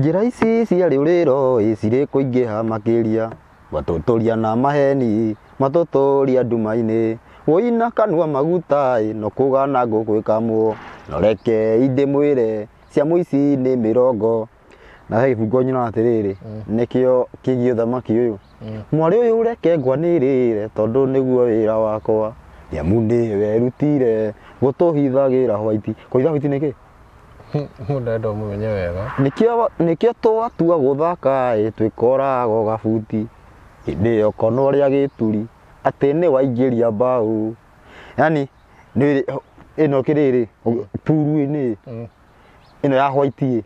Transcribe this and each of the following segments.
Njĩra ici cia rĩũrĩro ĩ cirĩ kũingĩha makĩria, matũtũria na maheni, matũtũria nduma-inĩ. Wũina kanua maguta ĩ no kũgana ngũkwĩkamwo, no reke ndĩmwĩre cia mũici nĩ mĩrongo. Na he gĩbungo nyonaga atĩrĩrĩ, nĩkĩo kĩgiĩ ũthamaki ũyũ. Mwarĩ ũyũ reke ngwanĩrĩre tondũ nĩguo wĩra wakwa, nĩamu nĩwerutire gũtũhithagĩra hwaiti. Kũhitha hwaiti nĩ kĩ? Mũndũ arenda ũmũmenye wega. Nĩkĩo twatua gũthaka ĩ twĩkorago gabuti, hĩndĩ ĩyo konwo rĩa gĩturi atĩ nĩ waingĩria mbaũ. Yani nĩ ĩno kĩrĩrĩ puru-inĩ ĩno ya white ĩ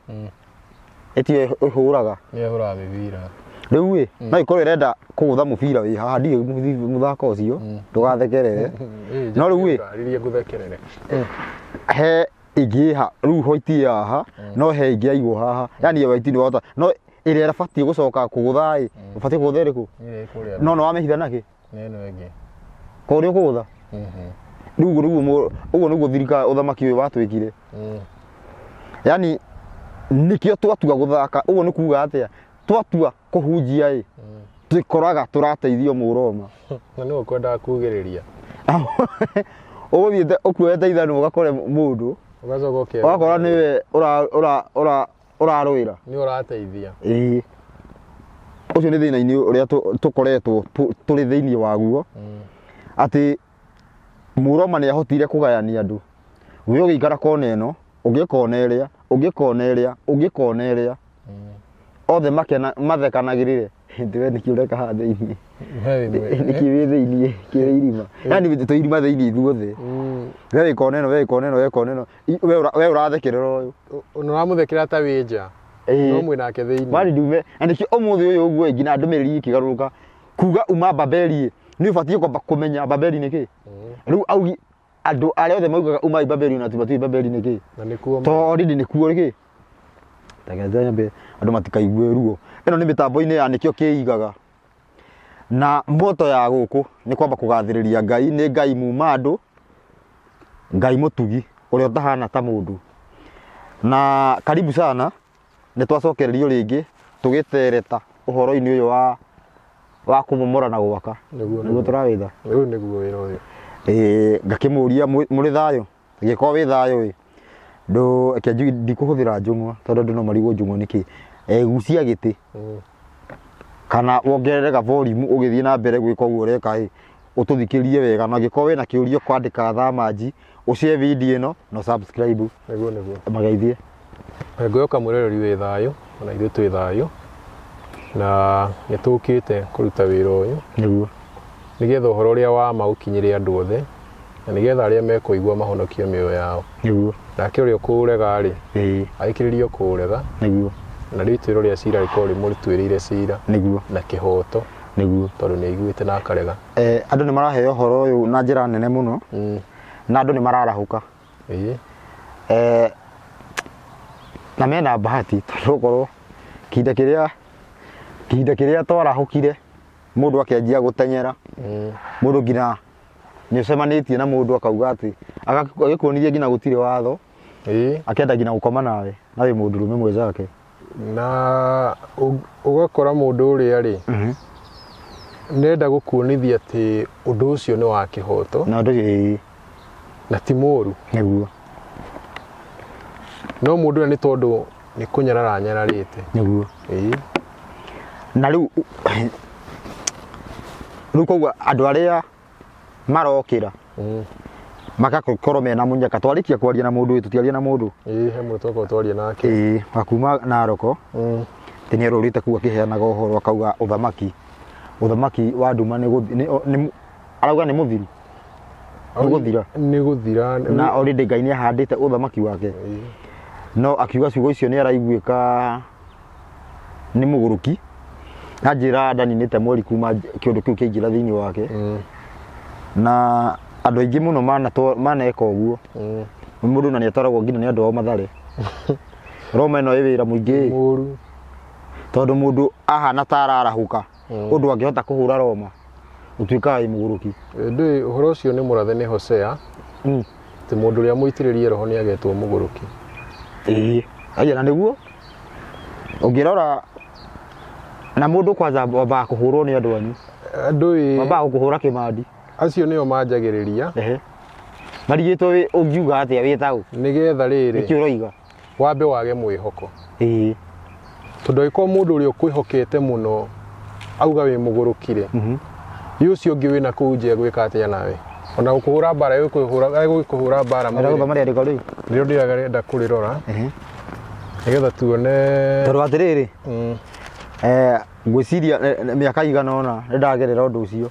ĩtio ĩhũraga. Nĩ ĩhũraga mĩbira. Rĩu ĩ no ĩkorwo ĩrenda kũgũtha mũbira wĩ haha, ndiũĩ mũthako ũcio, ndũgathekerere. No rĩu ĩ Riria ngũthekerere. He ĩngĩ ha rĩu white ĩ haha, no he ĩngĩ yaigwo haha, yani ĩyo white nĩ wahota no ĩrĩa ĩbatiĩ gũcoka kũgũtha ĩ ũbatiĩ kũgũtha ĩrĩkũ? Ĩrĩa ĩkũrĩa. No nĩ wamĩhitha nakĩ? Nĩ ĩno ĩngĩ. Koguo nĩ ũkũgũtha. Rĩu ũguo nĩguo ũguo nĩguo thirikari ũthamaki ũyũ watwĩkire. Yani nĩkĩo twatua gũthaka, ũguo nĩ kuga atĩa? Twatua kũhunjia ĩ twĩkoraga tũrateithio mũroma. Na nĩwe ũkwendaga kugĩrĩria. Ũgũthiĩte ũkuoete ithanwa ũgakore mũndũ. Ũgacoka ũkera. Ũgakora nĩwe ũrarũĩra. Nĩwe ũrateithia. Ĩĩ. Ũcio nĩ thĩna-inĩ ũrĩa tũkoretwo tũrĩ thĩinĩ waguo. Atĩ mũroma nĩ ahotire kũgayania andũ. We ũgĩikara kona ĩno, ũngĩ kona ĩrĩa, ũngĩ kona ĩrĩa, ũngĩ kona ĩrĩa. Othe mathekanagĩrĩre. Ndĩwe nĩkĩ ũreka haha thĩinĩ? Nĩkĩ wĩ thĩinĩ? Kĩ wĩ irima? Yani twĩ irima thĩinĩ ithuothe. We wĩ kona ĩno, we wĩ kona ĩno, we wĩ kona ĩno. We ũrathekerera ũyũ. Na ũramũthekerera ta wĩ nja. No mwĩ nake thĩinĩ. Mani ndume. Na nĩkĩo ũmũthĩ ũyũ ũguo nginya ndũmĩrĩri ĩkĩgarũrũka. Kuga uma Babeli, nĩ ũbatiĩ kwamba kũmenya Babeli nĩ kĩ. Rĩu augi andũ arĩa othe maugaga umai Babeli na tibatiĩ Babeli nĩ kĩ. Na nĩkuo To already nĩkuo nĩ kĩ. Reke nyambe andũ matikaigue ruo. Ĩno nĩ mĩtambo-inĩ ya nĩkĩo kĩigaga. Na moto ya gũkũ nĩ kwamba kũgathĩrĩria Ngai, nĩ Ngai muma andũ, Ngai mũtugi ũrĩa ũtahana ta mũndũ. Na karibu sana, nĩ twacokererio rĩngĩ tũgĩtereta ũhoro-inĩ ũyũ wa kũmomora na gwaka. Nĩguo, Nĩguo tũrawĩtha. Rĩu nĩguo wĩra ũyũ. Ĩĩ, ngakĩmũria mũrĩ thayũ? Angĩkorwo wĩ thayũ ĩ, reke njuge ndikũhũthĩra njũng'wa tondũ andũ no marigwo njũng'wa nĩ kĩ. Gucia gĩtĩ kana wongerere ga volume ũgĩthiĩ na mbere gwĩka ũguo ũreka ĩ, ũtũthikĩrie wega, na angĩkorwo wĩna kĩũria ũkwandĩka thamanji, ũ share video ĩno na ũ subscribe. Nĩguo, nĩguo. Mageithie. Ngwĩhoka mwĩroreri wĩ thayũ, ona ithuĩ twĩ thayũ, na nĩ tũkĩte kũruta wĩra ũyũ. Nĩguo. Nĩgetha ũhoro ũrĩa wa ma ũkinyĩre andũ othe, na nĩgetha arĩa mekũigua mahonokie mĩoyo yao. Nĩguo. Nake ũrĩa ũkũũrega-rĩ, Ĩĩ. agĩkĩrĩrie kũũrega, Nĩguo. na rĩu ituĩro rĩa cira rĩkorwo rĩmũtuĩrĩire cira Nĩguo. na kĩhooto, Nĩguo. tondũ nĩ aiguĩte na akarega. Andũ nĩ maraheo ũhoro ũyũ na njĩra nene mũno, na andũ nĩ mararahũka. Na mena bahati tondũ okorwo kĩhinda kĩrĩa twarahũkire mũndũ akĩanjia gũteng'era, mũndũ nginya nĩ ũcemanĩtie na mũndũ akauga atĩ agĩkuonithia nginya gũtirĩ watho, akĩenda nginya gũkoma nawe na wĩ mũndũrũme mwenzake. Na ũgakora mũndũ ũrĩa rĩ, nĩarenda gũkuonithia atĩ ũndũ ũcio nĩ wa kĩhoto. Na ũndũ ũcio, ĩĩ. Na ti mũru. Nĩguo. No mũndũ ũrĩa nĩ tondũ nĩ kũnyarara anyararĩte. Nĩguo. Na rĩu koguo andũ arĩa marokĩra magakorwo mena mũnyaka. Twarĩkia kwaria na mũndũ, tũtiaria na mũndũ. Ĩĩ, he mũndũ twakorwo twaria nake. Ĩĩ, wa kuma Naroko. Atĩ nĩ arũrĩte kũu akĩheanaga ũhoro akauga ũthamaki wa nduma nĩ gũthi-, nĩ, nĩ, arauga nĩ mũthiru. Nĩ gũthira. Nĩ gũthira. Na already Ngai nĩ ahandĩte ũthamaki wake. No akiuga ciugo icio nĩ araiguĩka nĩ mũgũrũki. Anjĩra ndaninĩte mweri kuma kĩũndũ kĩu kĩaingĩra thĩinĩ wake. Na andũ aingĩ mũno maneka ũguo. Mũndũ na nĩ atwaragwo nginya nĩ andũ ao Mathare. Roma ĩno ĩ wĩra mũingĩ. Mũru. Tondũ mũndũ ahana ta ararahũka. Ũndũ angĩhota kũhũra Roma. Ũtuĩkaga wĩ mũgũrũki. Ndũĩ ũhoro ũcio nĩ mũrathe nĩ Hosea. Atĩ mũndũ ũrĩa mũitĩrĩrie roho nĩ agetwo mũgũrũki. Ĩĩ. Aya na nĩguo. Ũngĩrora na mũndũ kwanza wambaga kũhũrwo nĩ andũ anyu. Andũ ĩ Wambaga gũkũhũra kĩmandi. Acio nĩo manjagĩrĩria. Ehe. Marigĩtwo ũngiuga atĩa wĩ taũ? Nĩgetha Nĩkĩ rĩrĩ ũroiga? Wambe wage mwĩhoko. Tondũ angĩkorwo mũndũ ũrĩa ũkwĩhokete mũno auga wĩ mũgũrũkire, ĩ ũcio ũngĩ wĩna kũu nja egwĩka atĩa nawe? Ona gũkũhũra mbara egũkũhũra mbara Enda mwĩrĩ. gũthoma rĩandĩko rĩu? Nĩrĩo ndĩrenda kũrĩrora nĩgetha tuone. Tondũ atĩrĩrĩ, ngwĩciria mĩaka igana ũna nĩ ndagerera ũndũ ũcio.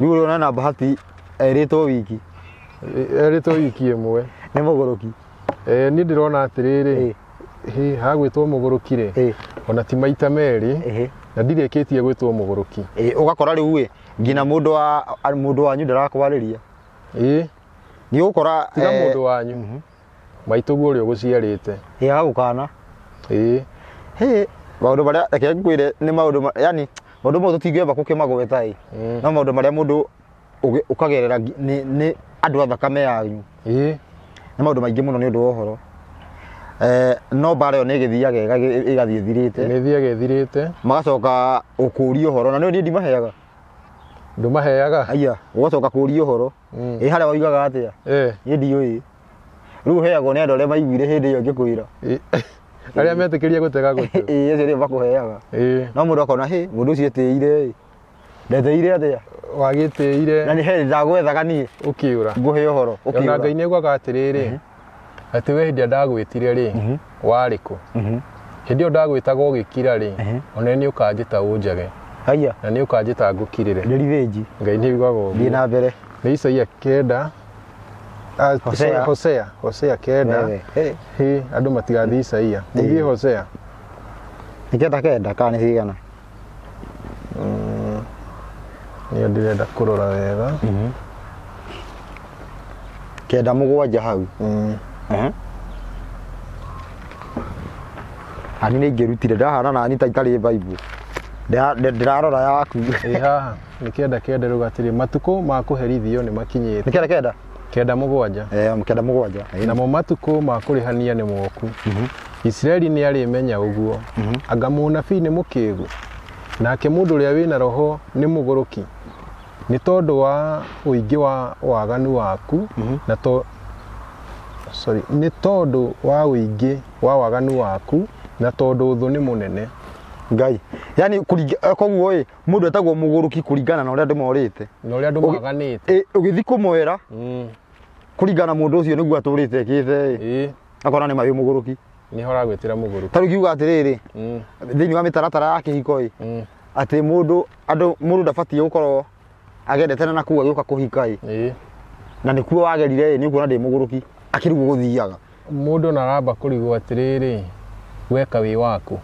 Rĩu ũrĩa ũrona bahati erĩtwo wiki. Erĩtwo wiki ĩmwe. Nĩ mũgũrũki. Niĩ ndĩrona atĩrĩrĩ, hĩ hagwĩtwo mũgũrũki rĩ, ona ti maita merĩ, na ndirĩkĩtie gwĩtwo mũgũrũki. Ũgakora rĩu ĩ nginya mũndũ wa mũndũ wanyu ndarakwarĩria. Nĩ ũgũkora Tiga mũndũ wanyu, maitũguo ũrĩa ũgũciarĩte. Agagũkana. Ĩĩ. Hĩ maũndũ marĩa reke ngwĩre nĩ maũndũ yani maũndũ mau tũtingĩamba gũkĩmagweta ĩ, no maũndũ marĩa mũndũ ũkagerera nĩ andũ a thakame yanyu. Nĩ maũndũ maingĩ mũno nĩ ũndũ wa ũhoro. No mbara ĩyo nĩ ĩgĩthiaga ĩgathiĩ ĩthirĩte. Nĩ ĩthiaga ĩthirĩte. Magacoka gũkũria ũhoro na niĩ ndimaheaga. Ndũmaheaga? Aya, ũgacoka kũria ũhoro. Ĩ harĩa woigaga atĩa? Niĩ ndiũĩ. Rĩu ũheagwo nĩ andũ arĩa maiguire hĩndĩ ĩyo ngĩkwĩra. Arĩa metĩkĩria gũtega gũtũ. Ĩĩ, acio nĩo makũheaga. No mũndũ akona hĩ, mũndũ ũcio etĩire ĩ. Ndetĩire atĩa? Wagĩtĩire. Na nĩ hĩndĩ ndagwethaga niĩ. Ũkĩũra. Ngũhe ũhoro, Ona ũkĩũra. Ngai nĩ augaga atĩrĩrĩ, atĩ we hĩndĩ ĩrĩa ndagwĩtire rĩ, warĩ kũ? Hĩndĩ ĩyo ndagwĩtaga ũgĩkira rĩ, ona nĩ ũkanjĩta ũnjage. Haiya. Na nĩ ũkanjĩta ngũkirĩre. Nĩ rithĩnji. Ngai nĩ augaga ũguo. Thiĩ na mbere. Nĩ Isaia 9. Hosea. Sorry, Hosea. Hosea 9. Wewe, hey. Hĩ, andũ matigathiĩ Isaia. Nĩthiĩ Hosea. Nĩ 9 9 kana nĩ cigana? Nĩyo ndĩrenda kũrora wega. 97 hau. Ani nĩ ingĩrutire ndahana nani ta itarĩ Bible. Ndĩrarora yaku. Ĩ haha nĩ 99 rĩu atĩrĩ, matukũ ma kũherithio nĩ makinyĩte. Nĩ 99? 97. 97. Namo matukũ ma kũrĩhania nĩ moku. Isiraeli nĩ arĩmenya ũguo. Anga mũnabii nĩ mũkĩgu, nake mũndũ ũrĩa wĩna roho nĩ mũgũrũki. Nĩ tondũ wa ũingĩ wa waganu waku, na to sorry, nĩ tondũ wa ũingĩ wa waganu waku, na tondũ ũthũ nĩ mũnene. Ngai. Yani koguo ĩ, mũndũ etagwo mũgũrũki kũringana na ũrĩa andũ morĩte. Na ũrĩa andũ maganĩte. Ũgĩthiĩ kũmwĩra, kũringana na mũndũ ũcio nĩguo atũrĩte ekĩte ĩ. Akona nĩ ma wĩ mũgũrũki. Nĩ horagwĩtĩra mũgũrũki. Ta rĩu ngiuga atĩrĩrĩ, thĩinĩ wa mĩtaratara ya kĩhiko ĩ, atĩ mũndũ ndabatiĩ gũkorwo agendete na kũu agĩũka kũhika ĩ. Na nĩkuo wagerire ĩ, nĩ ũkuona ndĩ mũgũrũki. Akĩrigwo gũthiaga. Mũndũ na aramba kũrigwo atĩrĩrĩ, weka wĩ waku.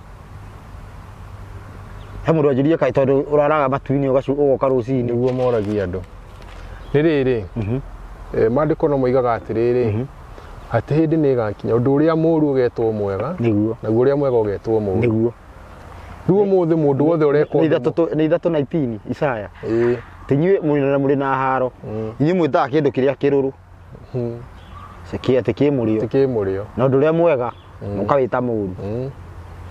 He mũndũ anjĩrie kaĩ tondũ ũraraga matu-inĩ ũgoka rũcinĩ. Nĩguo moragia andũ. Nĩ rĩrĩ, maandĩko no moigaga atĩrĩrĩ, atĩ hĩndĩ nĩ ĩgakinya ũndũ ũrĩa mũũru ũgetwo mwega, naguo ũrĩa mwega ũgetwo mũũru. Rĩu ũmũthĩ mũndũ wothe ũreka Nĩ ũndũ 3 nĩ 3 na itini, Isaya. Ti inyuĩ mũrĩ na haro. Inyuĩ mwĩtaga kĩndũ kĩrĩa kĩrũrũ. Kĩ atĩ kĩ mũrĩo. Atĩ kĩ mũrĩo. Na ũndũ ũrĩa mwega, ũkawĩta mũũru.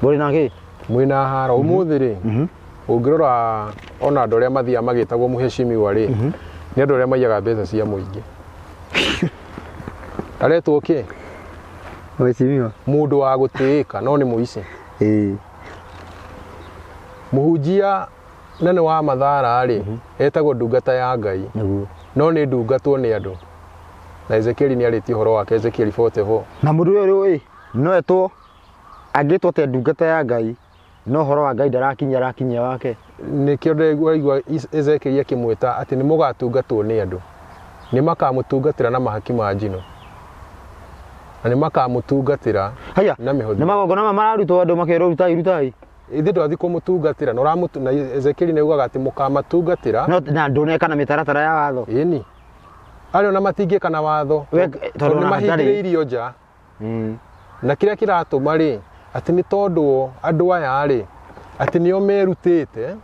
Mũrĩ na kĩ? Mwĩna haro. Ũmũthĩ rĩ, ũngĩrora ona andũ arĩa mathiaga magĩtagwo mũheshimiwa rĩ, nĩ andũ arĩa maiyaga mbeca cia mũingĩ. Aretwo kĩ? Mũheshimiwa. Mũndũ wa gũtĩĩka, no nĩ mũici. Mũhunjia na nĩ wa Mathara rĩ, etagwo ndungata ya Ngai. No nĩ ndungatwo nĩ andũ. Na Ezekieli nĩ arĩtie ũhoro wake, Ezekieli 44. Na mũndũ ũyũ rĩ, no etwo, angĩtwo atĩa ndungata ya Ngai, no ũhoro wa Ngai ndarakinyia, arakinyia wake. Nĩkĩo ndĩraigua Ezekieli akĩmwĩta atĩ nĩ mũgatungatwo nĩ andũ. Nĩ makamũtungatĩra na mahaki ma njino. Na nĩ makamũtungatĩra Haya, na mĩhothi. Nĩ magongona maya mararutwo andũ makerwo rutai, rutai. Ithuĩ ndwathiĩ kũmũtungatĩra, na ũramũtu-, na Ezekieli nĩ augaga atĩ mũkamatungatĩra. No, na ndũneka na mĩtaratara ya watho. Ĩni. Arĩa ona matingĩka na watho. We, Tondũ tondũ nĩ ona hatarĩ. mahingĩrĩirio nja. Na kĩrĩa kĩratũma rĩ, atĩ nĩ tondũ andũ aya rĩ, atĩ nĩo merutĩte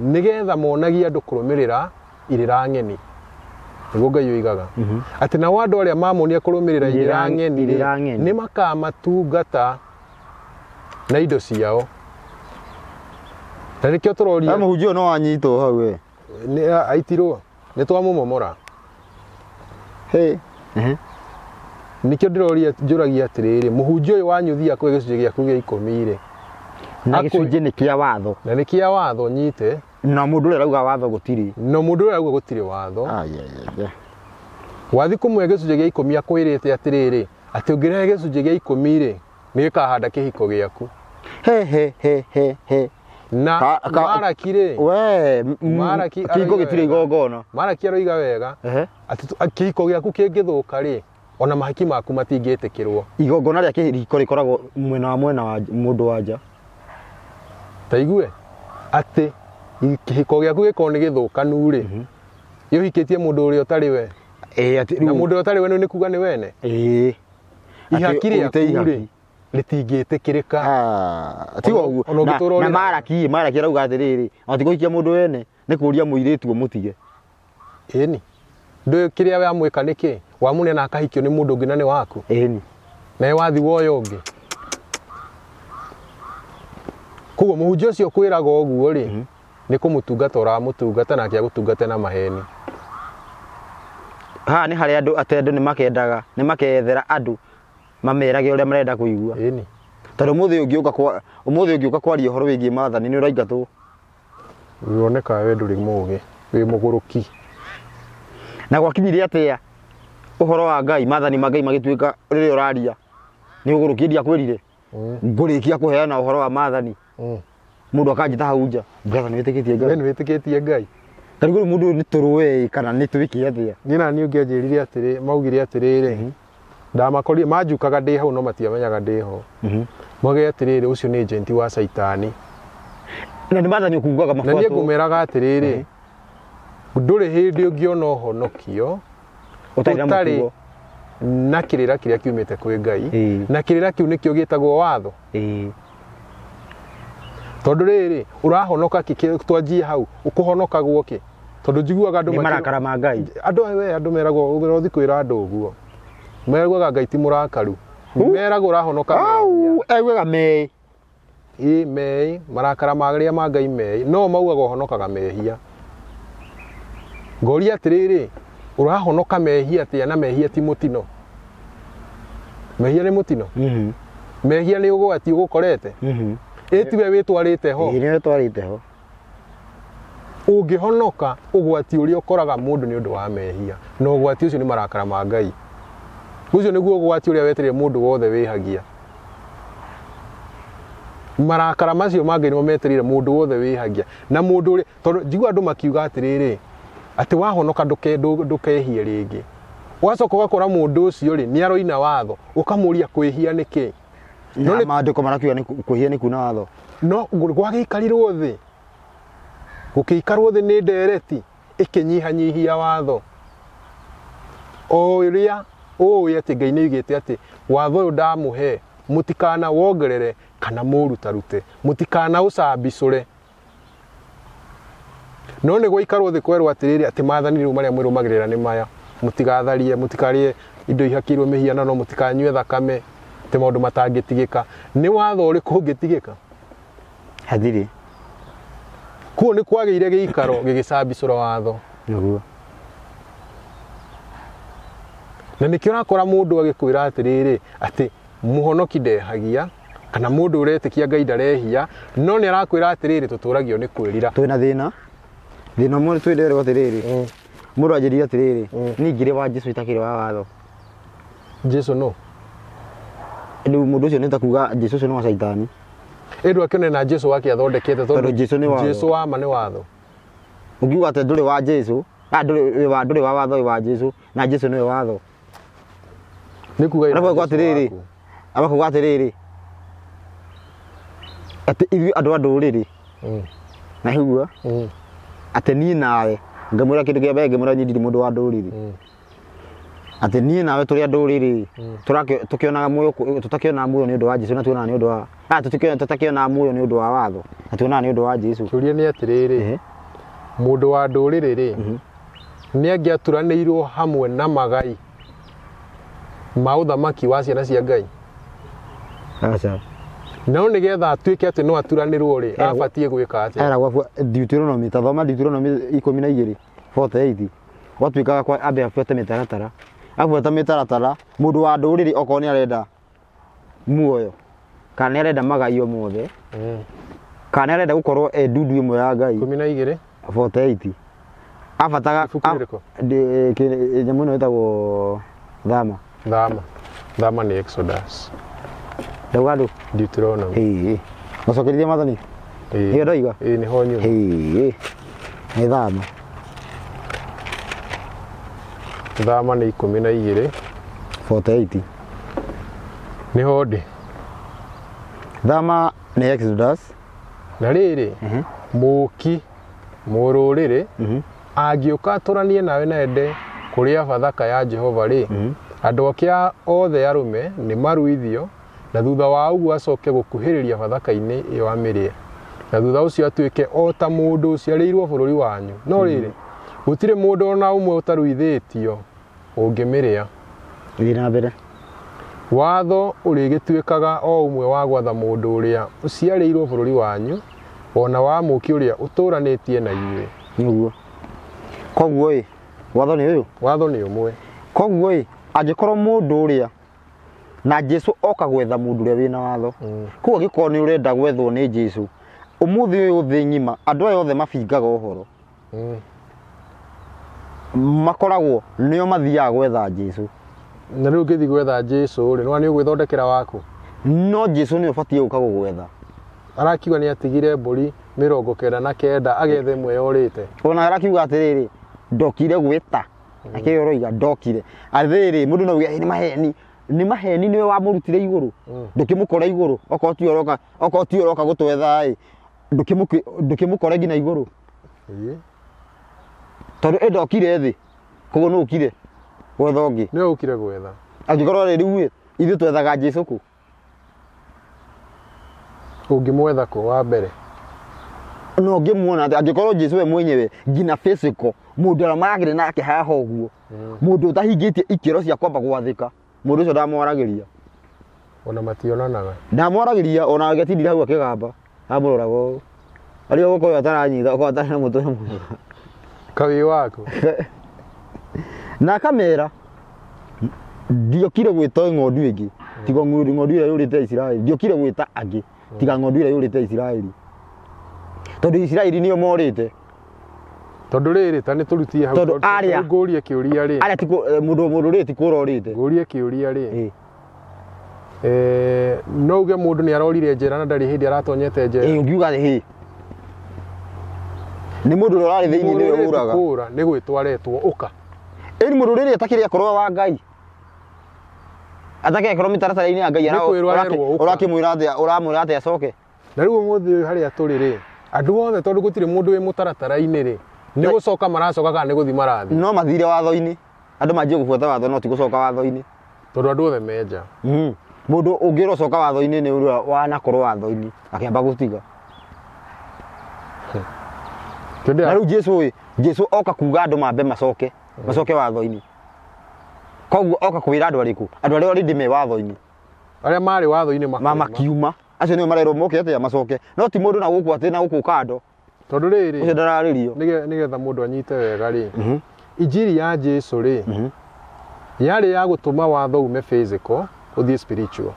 nĩgetha monagie andũ kũrũmĩrĩra irĩra ng'eni. Nĩguo Ngai oigaga. Atĩ nao andũ arĩa mamonia kũrũmĩrĩra irĩra ng'eni rĩ, Irĩra ng'eni. nĩ makamatungata. Na indo ciao. Na nĩkĩo tũroria. Mũhunjia ũyũ no wanyitwo hau we. Nĩ aitirwo, nĩ twamũmomora. Hey. Ehe. Nĩkĩo ndĩroria, njũragia atĩrĩrĩ, mũhunjia ũyũ wanyu thiĩ akũhe gĩcunjĩ gĩaku gĩa 10 rĩ, Na gĩcunjĩ nĩ kĩa watho. Na nĩ kĩa watho nyite. Na mũndũ ũrĩa arauga watho gũtirĩ. No mũndũ ũrĩa arauga gũtirĩ watho. Ai, ai, ai. Wathi kũmũhe gĩcunjĩ gĩa 10 akwĩrĩte atĩrĩrĩ, atĩ ũngĩrehe gĩcunjĩ gĩa 10 rĩ, nĩ gĩkahanda kĩhiko gĩaku. He he he he he. Na Maraki rĩ, we Maraki kĩhiko gĩtirĩ igongona. Maraki aroiga wega atĩ kĩhiko gĩaku kĩngĩthũka rĩ, ona mahaki maku matingĩtĩkĩrwo. Igongona rĩa kĩhiko rĩkoragwo mwena wa mwena wa mũndũ wa nja. Ta igue atĩ kĩhiko gĩaku gĩkorwo nĩ gĩthũkanu rĩ, ũhikĩtie mũndũ ũrĩa ũtarĩ we. Atĩ Na mũndũ ũrĩa ũtarĩ we nĩ kuga nĩ wene. Ihaki rĩaku rĩ rĩtingĩtĩkĩrĩka. Tiga ũguo. Na Maraki arauga atĩrĩrĩ, ati kũhikia mũndũ wene nĩ kũria mũirĩtu ũmũtige. Ĩni. Ndũĩ kĩrĩa wamwĩka nĩkĩ? Wamũneana akahikio nĩ mũndũ ũngĩ na nĩ waku. Ĩni. Na wathi woyo ũngĩ. Koguo mũhunjia ũcio kwĩraga ũguo rĩ, nĩ kũmũtungata ũramũtungata nake agũtungate na maheni. Haha nĩ harĩa andũ atĩ andũ nĩ makendaga, nĩ makethera andũ mamerage ũrĩa marenda kũigua. Ĩni. Tondũ ũmũthĩ ũngĩũka kwaria ũhoro wĩgiĩ maathani nĩ ũraingatwo. Woneka we ndũrĩ mũũgĩ, wĩ mũgũrũki. Na gwakinyire atĩa ũhoro wa Ngai, maathani ma Ngai magĩtuĩka rĩrĩa ũraria nĩ ũgũrũki, ndiakwĩrire ngũrĩkia kũheana ũhoro wa maathani. Mũndũ akanjĩta hau nja, brother, nĩ wĩtĩkĩtie Ngai? We nĩ wĩtĩkĩtie Ngai? Ta rĩu mũndũ ũyũ nĩ tũrũe kana nĩ twĩke atĩa? Niĩ na niĩ ũngĩ anjĩrire atĩrĩ, maugire atĩrĩrĩ, ndamakorire manjukaga ndĩ hau no matiamenyaga ndĩ ho. Mauge atĩrĩrĩ, ũcio nĩ agent wa Caitani. Na nĩ maathani ũkugaga Na niĩ mabuatwo. ngũmeraga atĩrĩrĩ, ndũrĩ hĩndĩ ũngĩona ũhonokio Ũtarĩ na ũtarĩ mũtugo. na kĩrĩra kĩrĩa kiumĩte kwĩ Ngai. Na kĩrĩra kĩu nĩkĩo gĩtagwo watho. Tondũ rĩrĩ, ũrahonoka kĩ, twanjie hau, ũkũhonokagwo kĩ? Tondũ njiguaga andũ Nĩ marakara ma Ngai. Andũ we, andũ meragwo, ũrothi kwĩra andũ ũguo. Meragwo Ngai ti mũrakaru. Meragwo ũrahonoka mehia. Au, augaga mei. Ĩ, mei, marakara marĩa ma Ngai mei. No maugaga ũhonokaga mehia. Ngoria atĩrĩrĩ, ũrahonoka mehia atĩa na mehia ti mũtino? Mehia nĩ mũtino? Mehia nĩ ũgwati ũgũkorete? Ĩ tiwe wĩtwarĩte ho? Ĩ, nĩwe wĩtwarĩte ho. Ũngĩhonoka ũgwati ũrĩa ũkoraga mũndũ nĩ ũndũ wa mehia, na ũgwati ũcio nĩ marakara ma Ngai. Ũcio nĩguo ũgwati ũrĩa wetereire mũndũ wothe wĩhagia. Marakara macio ma Ngai nĩmo metereire mũndũ wothe wĩhagia. Na mũndũ ũrĩa, tondũ njigua andũ makiuga atĩrĩrĩ, atĩ wahonoka ndũkehie rĩngĩ. Ũgacoka ũgakora mũndũ ũcio rĩ, nĩ aroina watho, ũkamũria kwĩhia nĩkĩ? Na maandĩko marakiuga nĩ kwĩhia nĩ kuna watho. No gwagĩikarirwo thĩ, gũkĩikarwo thĩ nĩ ndereti ĩkĩnyihanyihia watho. O ũrĩa ũĩ atĩ Ngai nĩ oigĩte atĩ watho ũyũ ndamũhe, mũtikana wongerere kana mũũrutarute, mũtikana ũcambicũre. No nĩ gwaikarwo thĩ kwerwo atĩrĩrĩ, atĩ maathani rĩu marĩa mwĩrũmagĩrĩra nĩ maya, mũtigatharie, mũtikarĩe indo ihakĩirwo mĩhianano, mũtikanyue thakame, atĩ maũndũ matangĩtigĩka. Nĩ watho ũrĩkũ ũngĩtigĩka? Hatirĩ. Kuo nĩ kwagĩire gĩikaro gĩgĩcambicũra watho. Nĩguo. Na nĩkĩo ũrakora mũndũ agĩkwĩra atĩrĩrĩ, atĩ mũhonoki ndehagia, kana mũndũ ũretĩkia Ngai ndarehia, no nĩ arakwĩra atĩrĩrĩ, tũtũragio nĩ kwĩrira. Twĩna thĩna. Thĩna ũmwe twĩrerwo atĩrĩrĩ, mũndũ anjĩrire atĩrĩrĩ, niĩ ngĩrĩ wa Jesũ itakĩrĩ wa watho. Jesũ no? Rĩu mũndũ ũcio nĩ ta kuga Jesũ ũcio nĩ wa Caitani. Ĩ ndwakĩone na Jesũ wake athondekete, tondũ Jesũ nĩ watho. Jesũ wa ma nĩ watho. Ũngiuga atĩ ndũrĩ wa Jesũ, ndũrĩ wa watho, wĩ wa Jesũ, na Jesũ nĩwe watho. Nĩ kuga ĩna Arabu Jesũ atĩrĩrĩ, waku. arabu atĩrĩrĩ, atĩ ithuĩ andũ a ndũrĩrĩ, na higua, atĩ niĩ nawe, ngĩmwĩra kĩndũ kĩa mbere, ngĩmwĩra niĩ ndirĩ mũndũ wa ndũrĩrĩ. Atĩ niĩ nawe tũrĩ a ndũrĩrĩ, tũkĩonaga muoyo, tũtakĩonaga muoyo nĩ ũndũ wa Jesũ, na tuonaga nĩ ũndũ wa, tũtakĩonaga muoyo nĩ ũndũ wa watho, na tuonaga nĩ ũndũ wa Jesũ. Kĩũria nĩ atĩrĩrĩ, mũndũ wa ndũrĩrĩ rĩ, nĩ angĩaturanĩirwo hamwe na magai ma ũthamaki wa ciana cia Ngai? Aca. No nĩgetha atuĩke atĩ no aturanĩrwo rĩ, abatiĩ gwĩka atĩa? Eragwo Deuteronomy, ta thoma Deuteronomy 12 48. Gwatuĩkaga kwa ambe abuate mĩtaratara, abuata mĩtaratara, mũndũ wa ndũrĩrĩ okorwo nĩ arenda muoyo kana nĩ arenda magaio mothe kana nĩ arenda gũkorwo e ndundu ĩmwe ya Ngai. 12. 48 abataga Ibuku rĩrĩkũ? Nyamũ ĩno ĩtagwo thama. Thama. Thama nĩ Exodus. Ndauga ndũ. Deuteronomy. Ĩĩ, macokerithia mathani. Ĩĩ. Nĩyo ndoiga. Ĩĩ, nĩho nyuma. Ĩĩ, nĩ thama. Thama nĩ 12. 48. Nĩho ndĩ. Thama nĩ Exodus. Na rĩrĩ, mũũki mũrũrĩrĩ angĩũka atũranie nawe na ende kũrĩa Bathaka ya Jehova rĩ, andũ ake othe arũme nĩ maruithio, na thutha wa ũguo acoke gũkuhĩrĩria Bathaka-inĩ ĩyo amĩrĩe, na thutha ũcio atuĩke o ta mũndũ ũciarĩirwo bũrũri wanyu. No rĩrĩ, gũtirĩ mũndũ o na ũmwe ũtaruithĩtio ũngĩmĩrĩa. Thiĩ na mbere. Watho ũrĩgĩtuĩkaga o ũmwe wa gwatha mũndũ ũrĩa ũciarĩirwo bũrũri wanyu, o na wa mũũki ũrĩa ũtũũranĩtie na inyuĩ. Nĩguo. Koguo ĩ, watho nĩ ũyũ. Watho nĩ ũmwe. Koguo ĩ, angĩkorwo mũndũ ũrĩa na Jesu oka gwetha mũndũ ũrĩa wĩna watho, koguo angĩkorwo nĩ ũrenda gwethwo nĩ Jesu ũmũthĩ ũyũ thĩ ng'ima, andũ aya othe mabingaga ũhoro, makoragwo nĩo mathiaga gwetha Jesu. Na rĩu ũngĩthiĩ gwetha Jesu rĩ, nĩwona nĩ ũgwĩthondekera waku. No Jesu nĩ ũbatiĩ gũka gũgwetha. Arakiuga nĩ atigire mbũri 99 agethe ĩmwe yorĩte. Ona arakiuga atĩrĩrĩ, ndokire gwĩta akĩrĩ ũroiga ndokire athĩrĩ mũndũ no uge nĩ maheni, nĩ maheni, nĩwe wamũrutire igũrũ, ndũkĩmũkora igũrũ, okorwo ti ũroka, okorwo ti ũroka gũtwetha ĩ, ndũkĩmũkore nginya igũrũ. Ĩĩ. Tondũ ĩ ndokire thĩ, koguo nĩ ũkire gwetha ũngĩ. Nĩwe ũkire gwetha. Angĩkorwo rĩ rĩu ĩ, ithuĩ twethaga Jesu kũ? Ũngĩmwetha kũ wa mbere? No ngĩmuona atĩ angĩkorwo Jesu we mwenyewe nginya physical, mũndũ ũrĩa maragĩrĩ nake haha ũguo, mũndũ ũtahingĩtie ikĩro cia kwamba gwathĩka, mũndũ ũcio ndamwaragĩria. Ona mationanaga. Ndamwaragĩria, ona agĩtindire hau akĩgamba, amũroraga ũũ. Arĩa gũkorwo ataranyita, okorwo atarĩ na mũtwe mwega. Kawĩ waku. Na akamera, ndiokire gwĩta ng'ondu ĩngĩ, tiga ng'ondu ĩrĩa yũrĩte Isiraeli. Ndiokire gwĩta angĩ, tiga ng'ondu ĩrĩa yũrĩte Isiraeli. Tondũ Isiraeli nĩo morĩte. Tondũ rĩrĩ, ta nĩ tũrutie hau. Tondũ arĩa ngũrie kĩũria rĩ. Arĩa ti mũndũ rĩ ti kũra ũrĩte. Ngũrie kĩũria rĩ. No uge mũndũ nĩ arorire njera na ndarĩ hĩndĩ aratonyete njera. Ĩĩ, ũngiuga hĩ. Nĩ mũndũ ũrĩa ũrarĩ thĩinĩ nĩwe ũraga. Kũra nĩ gwĩtwo aretwo ũka. Ĩni mũndũ rĩrĩ atakĩrĩ akorwo wa Ngai. Atakĩrĩ akorwo mĩtaratara-inĩ ya Ngai, Nĩ kwĩrwo arerwo ũka. ũrakĩmwĩra atĩa, ũramwĩra atĩa acoke. Na rĩu ũmũthĩ ũyũ harĩa tũrĩ rĩ, andũ othe tondũ gũtirĩ mũndũ wĩ mũtaratara-inĩ rĩ, nĩ gũcoka maracoka kana nĩ gũthiĩ marathiĩ? No mathire watho-inĩ. Andũ manjie gũbuata watho no ti gũcoka watho-inĩ. Tondũ andũ othe menja. Mũndũ ũngĩrwo coka watho-inĩ nĩ ũrĩa wanakorwo watho-inĩ akĩamba gũtiga. Na rĩu Jesu ĩ, Jesu oka kuga andũ mambe macoke, macoke watho-inĩ. Koguo oka kwĩra andũ arĩkũ? Andũ arĩa already me watho-inĩ. Arĩa marĩ watho-inĩ makiuma. Makiuma. Acio nĩo marerwo moke atĩa macoke. No ti mũndũ na gũkũ atĩ na gũkũ kando. Tondũ rĩrĩ, Ũcio ndararĩrio. Nĩgetha mũndũ anyite wega rĩ, Injiri ya Jesu rĩ, yarĩ ya gũtũma watho ume physical ũthiĩ spiritual.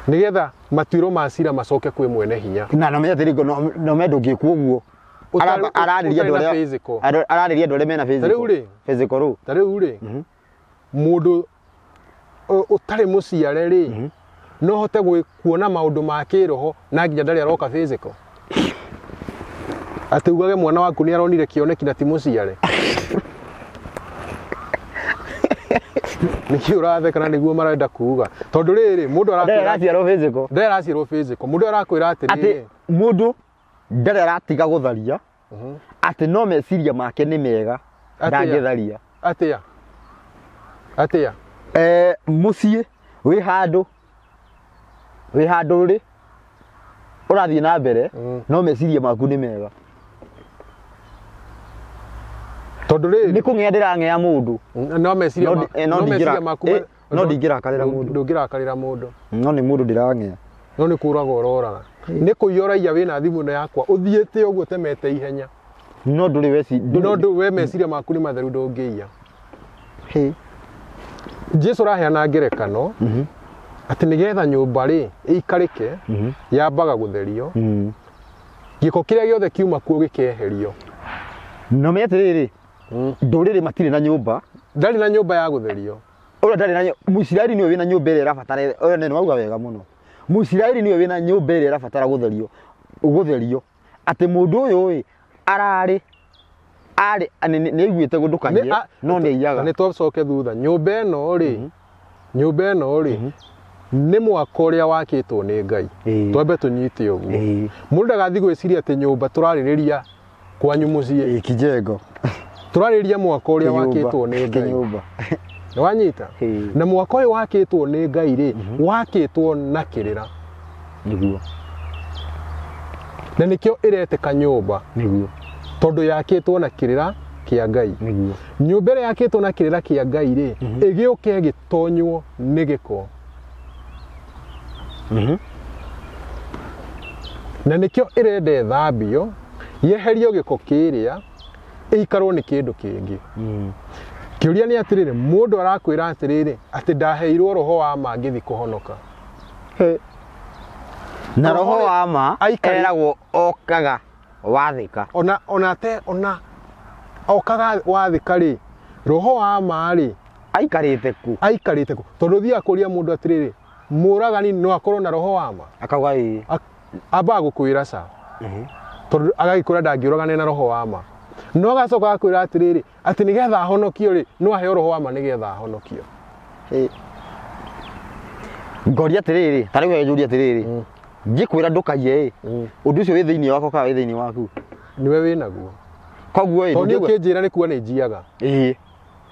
Nĩgetha matuĩro ma cira macoke kwĩ mwene hinya. Na no menye atĩrĩ, no menye ndũngĩkwo ũguo. Ararĩria andũ Ũtarĩ na arĩa physical. Ararĩria andũ arĩa mena physical. Rĩu rĩ. Physical rũ. Ta rĩu rĩ, mũndũ ũtarĩ mũciare rĩ, no hote kuona maũndũ ma kĩroho na nginya ndarĩ aroka physical. Atĩ ugage mwana waku nĩ aronire kĩoneki na ti mũciare. Nĩkĩ ũratheka na nĩguo marenda kuuga? Tondũ rĩrĩ, mũndũ Ndarĩ arakwĩra araciarwo physical. Ndarĩ araciarwo physical. Mũndũ arakwĩra atĩrĩrĩ. Atĩ mũndũ ndarĩ aratiga gũtharia, atĩ no meciria make nĩ mega, Atĩa? ndangĩtharia. Atĩa? Atĩa? Mũciĩ wĩ handũ, wĩ handũ rĩ, ũrathiĩ na mbere, no meciria maku nĩ mega. Tondũ rĩrĩ, Nĩ kũng'ea ndĩrang'ea mũndũ. No meciria No no meciria maku no ndingĩrakarĩra mũndũ. Ndũngĩrakarĩra mũndũ. No nĩ mũndũ ndĩrang'ea. No nĩ kũraga ũroraga, nĩ kũiya ũraiya wĩna thimũ ĩno yakwa ũthiĩte ũguo ũtemete ihenya. No ndũrĩ weci. No ndũ we meciria maku nĩ matheru, ndũngĩiya. Hĩ. Jesu araheana ngerekano atĩ nĩgetha nyũmba rĩ ĩikarĩke, yambaga gũtherio, gĩko kĩrĩa gĩothe kiuma kuo gĩkeherio. No menye atĩrĩrĩ, ndũrĩrĩ matirĩ na nyũmba. Ndarĩ na nyũmba ya gũtherio. Ũrĩa ndarĩ na Mũisiraeli nĩwe wĩna nyũmba ĩrĩa ĩrabatara ũrĩa nĩ wauga wega mũno. Mũisiraeli nĩwe wĩna nyũmba ĩrĩa ĩrabatara gũtherio, gũtherio atĩ mũndũ ũyũ ĩ ararĩ arĩ nĩ aiguĩte ndũkaiye, no nĩ aiyaga. Nĩ twacoke thutha, nyũmba ĩno rĩ, nyũmba ĩno rĩ nĩ mwako ũrĩa wakĩtwo nĩ Ngai. Twambe tũnyite ũguo. Mũndũ ndagathiĩ gwĩciria atĩ nyũmba tũrarĩrĩria kwanyu mũciĩ. Ĩĩ, kijengo. Tũrarĩrĩria mwako ũrĩa Kĩnyũmba. wakĩtwo nĩ Ngai. Kĩnyũmba. Nĩwanyita? Ĩĩ. Na mwako ũyũ wakĩtwo nĩ Ngai rĩ, wakĩtwo na kĩrĩra. Nĩguo. Na nĩkĩo ĩretĩka nyũmba. Nĩguo. Tondũ yakĩtwo na kĩrĩra kĩa Ngai. Nĩguo. Nyũmba ĩrĩa yakĩtwo na kĩrĩra kĩa Ngai rĩ, ĩgĩũka ĩgĩtonywo nĩ gĩko. Na nĩkĩo ĩrenda ĩthambio, yeherio gĩko kĩrĩa, ĩikarwo nĩ kĩndũ kĩngĩ. Kĩũria nĩ atĩrĩrĩ, mũndũ arakwĩra atĩrĩrĩ, atĩ ndaheirwo roho wa ma ngĩthiĩ kũhonoka. He. Na Roho roho rĩ, wa ma eragwo okaga wathĩka. Ona te ona okaga wathĩka rĩ, roho wa ma rĩ aikarĩte ku? Aikarĩte ku? Tondũ thiaga kũria mũndũ atĩrĩrĩ, mũragani no akorwo na roho wa ma? Akauga ĩĩ. Ambaga gũkwĩra ca, tondũ agagĩkwĩra ndangĩũragane na roho wa ma, no agacoka agakwĩra atĩrĩrĩ, atĩ nĩgetha ahonokio rĩ, no aheo roho wa ma nĩgetha ahonokio. Ĩ. Ngoria atĩrĩrĩ, ta rĩu njũria atĩrĩrĩ, ngĩkwĩra ndũkaiye ĩ, ũndũ ũcio wĩ thĩinĩ wakwa kana wĩ thĩinĩ waku? Nĩwe wĩnaguo. Koguo ĩ, Tondũ niĩ ndũngĩuga- ũkĩnjĩra nĩ kuga nĩ njiaga. Ĩĩ,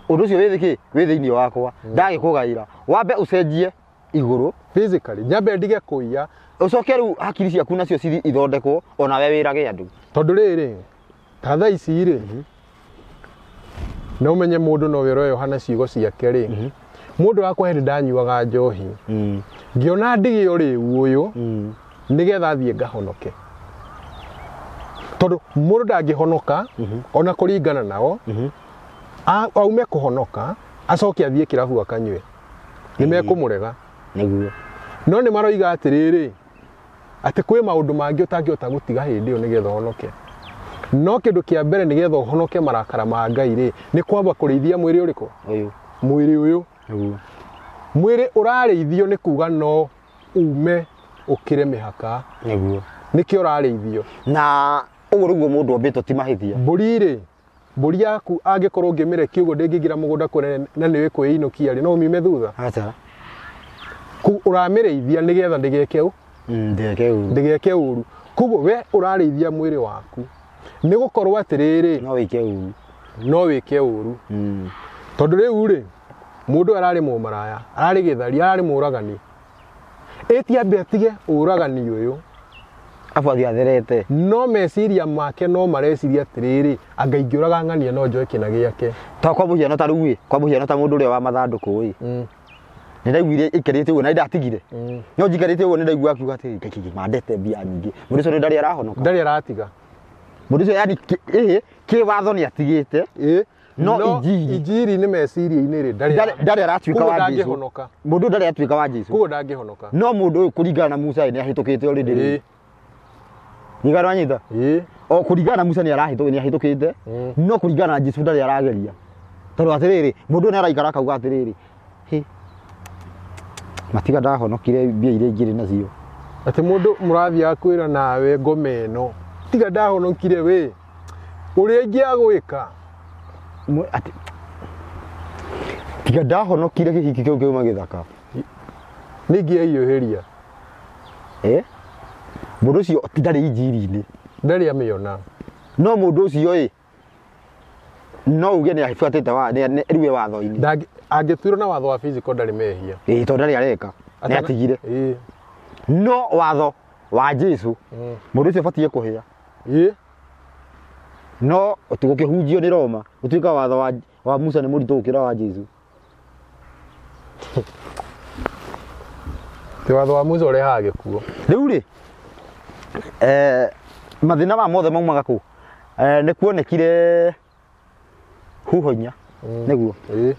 ũndũ ũcio wĩ thĩ wĩ thĩinĩ wakwa, ndagĩkũgaĩra wambe ũcenjie igũrũ. Physically nyambe ndige kũiya. Ũcoke rĩu hakiri ciaku nacio cithi ithondekwo, onawe wĩrage andũ. Tondũ rĩrĩ, ta thaa ici rĩ, no ũmenye mũndũ no we ũreyoha na ciugo ciake rĩ, mũndũ wakwa hĩndĩ ndanyuaga njohi, ngĩona ndige ũrĩu ũyũ nĩgetha thiĩ ngahonoke, tondũ mũndũ ndangĩhonoka ona kũringana nao, aume kũhonoka acoke athiĩ kĩrabu akanyue, nĩ mekũmũrega. Nĩguo. No nĩ maroiga atĩrĩrĩ, atĩ kwĩ maũndũ mangĩ ũtangĩhota gũtiga hĩndĩ ĩyo nĩgetha ũhonoke, no kĩndũ kĩa mbere nĩgetha ũhonoke marakara ma Ngai rĩ, nĩ kwamba kũrĩithia mwĩrĩ ũrĩkũ? Ũyũ. Mwĩrĩ ũyũ. Nĩguo. Mwĩrĩ ũrarĩithio nĩ kuga no ume ũkĩre mĩhaka. Nĩguo. Nĩkĩo ũrarĩithio. Na ũguo nĩguo mũndũ ombĩtwo, ti mahĩtia. Mbũri rĩ, mbũri yaku angĩkorwo ũngĩmĩrekia ũguo ndĩngĩingĩra mũgũnda kũnene na nĩwĩ kwĩinũkia rĩ, no ũmiume thutha? Aca. Ũramĩrĩithia nĩgetha ndĩgeke ũ? Ndĩgeke ũru. Ndĩgeke ũru. Koguo we ũrarĩithia mwĩrĩ waku nĩ gũkorwo atĩrĩrĩ, no wĩke ũru. No wĩke ũru. Tondũ rĩu rĩ, mũndũ ũyũ ararĩ mũmaraya, ararĩ gĩthari, ararĩ mũragani, ĩti ambe atige ũragani ũyũ. Abu athiĩ atherete. No meciria make no mareciria atĩrĩrĩ, anga ingĩũraga ng'ania no njoe kĩna gĩake. Ta kwa mũhiano, ta rĩu ĩ, kwa mũhiano ta mũndũ ũrĩa wa mathandũkũ ĩ, nĩ ndaiguire ĩikarĩte ũguo na nĩ ndatigire, no njikarĩte ũguo nĩ ndaigua akiuga atĩrĩ, Ngai kĩngĩ mandete mbia nyingĩ. Mũndũ ũcio nĩ ndarĩ arahonoka. Ndarĩ aratiga. Mũndũ ũcio yani ĩhĩ kĩ watho nĩ atigĩte. No injiri. Injiri nĩ meciria-inĩ rĩ, ndarĩ Ndarĩ aratuĩka Koguo wa Jesũ. ndangĩhonoka. Mũndũ ũyũ ndarĩ atuĩka wa Jesũ. Koguo ndangĩhonoka. No mũndũ ũyũ kũringana na Musa ĩ, nĩ ahĩtũkĩte already rĩu. Ningano anyita. O kũringana na Musa nĩ arahĩtũ nĩ ahĩtũkĩte. No kũringana na Jesũ ndarĩ arageria, tondũ atĩrĩrĩ, mũndũ ũyũ nĩ araikara akauga atĩrĩrĩ, hĩ, matiga ndahonokire mbia iria ingĩrĩ nacio. Atĩ mũndũ mũrathiaga kwĩra nawe ngoma ĩno, tiga ndahonokire we ũrĩa ingĩagwĩka. Atĩ tiga ndahonokire kĩhiki kĩu kĩuma gĩthaka. Nĩ ingĩehiũhĩria. Eh, mũndũ ũcio ti ndarĩ injiri-inĩ. Ndarĩ amĩona. No mũndũ ũcio ĩ, no uge nĩ abuatĩte wa rĩu e watho-inĩ. Angĩtuĩrwo na watho wa physical ndarĩ mehia. Ĩĩ, tondũ ndarĩ areka, nĩ atigire. No watho wa Jesũ, mũndũ ũcio abatiĩ kũhĩa. No gũkĩhunjio nĩ Roma gũtuĩka watho wa Musa nĩ mũritũ gũkĩra wa Jesũ. Ti watho wa Musa ũrehaga gĩkuũ. Rĩu rĩ, mathĩna maya mothe maumaga kũ? Nĩ kuonekire huho inya, nĩguo? Ĩĩ.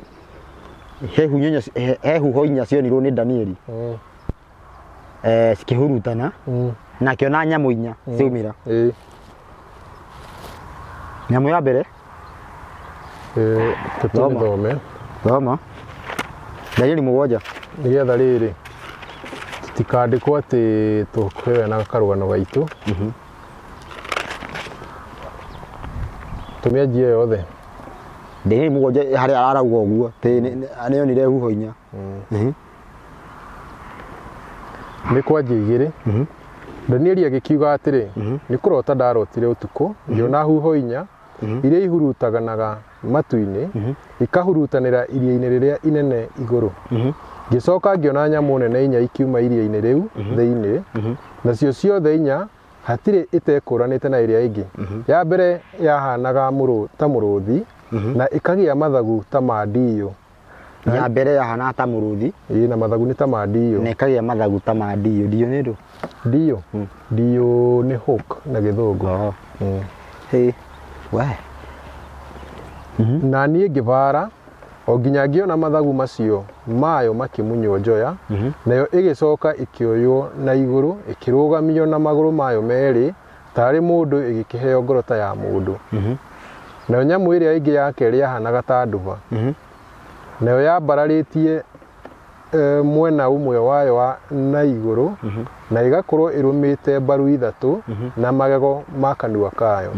He huho inya, he huho inya cionirwo nĩ Danieli. Cikĩhurutana na akĩona nyamũ inya ciaumĩra. Ĩĩ. Nyamũ ya mbere. Thoma. Tũmĩthome. Thoma Danieli 7. Nĩgetha rĩrĩ tũtikandĩkwo atĩ tũkũheana karũgano gaitũ. Tũmĩanjie yothe. Danieli 7 harĩa arauga ũguo atĩ nĩonire huho inya. Nĩ kwanjia 2. Danieli agĩkiuga atĩrĩ, nĩ kũrota ndarotire ũtukũ, ngĩona huho inya iria ihurutanaga matu-inĩ, ikahurutanĩra iria-inĩ rĩrĩa inene igũrũ. Ngĩcoka ngĩona nyamũ nene inya ikiuma iria-inĩ rĩu thĩinĩ, nacio ciothe inya hatirĩ ĩtekũranĩte na ĩrĩa ĩngĩ. Ya mbere yahanaga ta mũrũthi, na ĩkagĩa mathagu ta ma ndiyũ. Ya mbere yahanaga ta mũrũthi. Ĩĩ, na mathagu nĩ ta ma ndiyũ. Na ĩkagĩa mathagu ta ma ndiyũ. Ndiyũ nĩ ndũ? Ndiyũ? Ndiyũ nĩ hook na gĩthũngũ. Hey. We. Na niĩ ngĩbaara o nginya ngĩona mathagu macio mayo makĩmunywo njoya, nayo ĩgĩcoka ĩkĩoywo na igũrũ ĩkĩrũgamio na magũrũ mayo merĩ tarĩ mũndũ, ĩgĩkĩheo ngoro ta ya mũndũ. Nayo nyamũ ĩrĩa ĩngĩ ya kerĩ yahanaga ta nduba. Nayo yambararĩtie mwena ũmwe wayo wa na igũrũ, na ĩgakorwo ĩrũmĩte mbaru 3 na magego ma kanua kayo.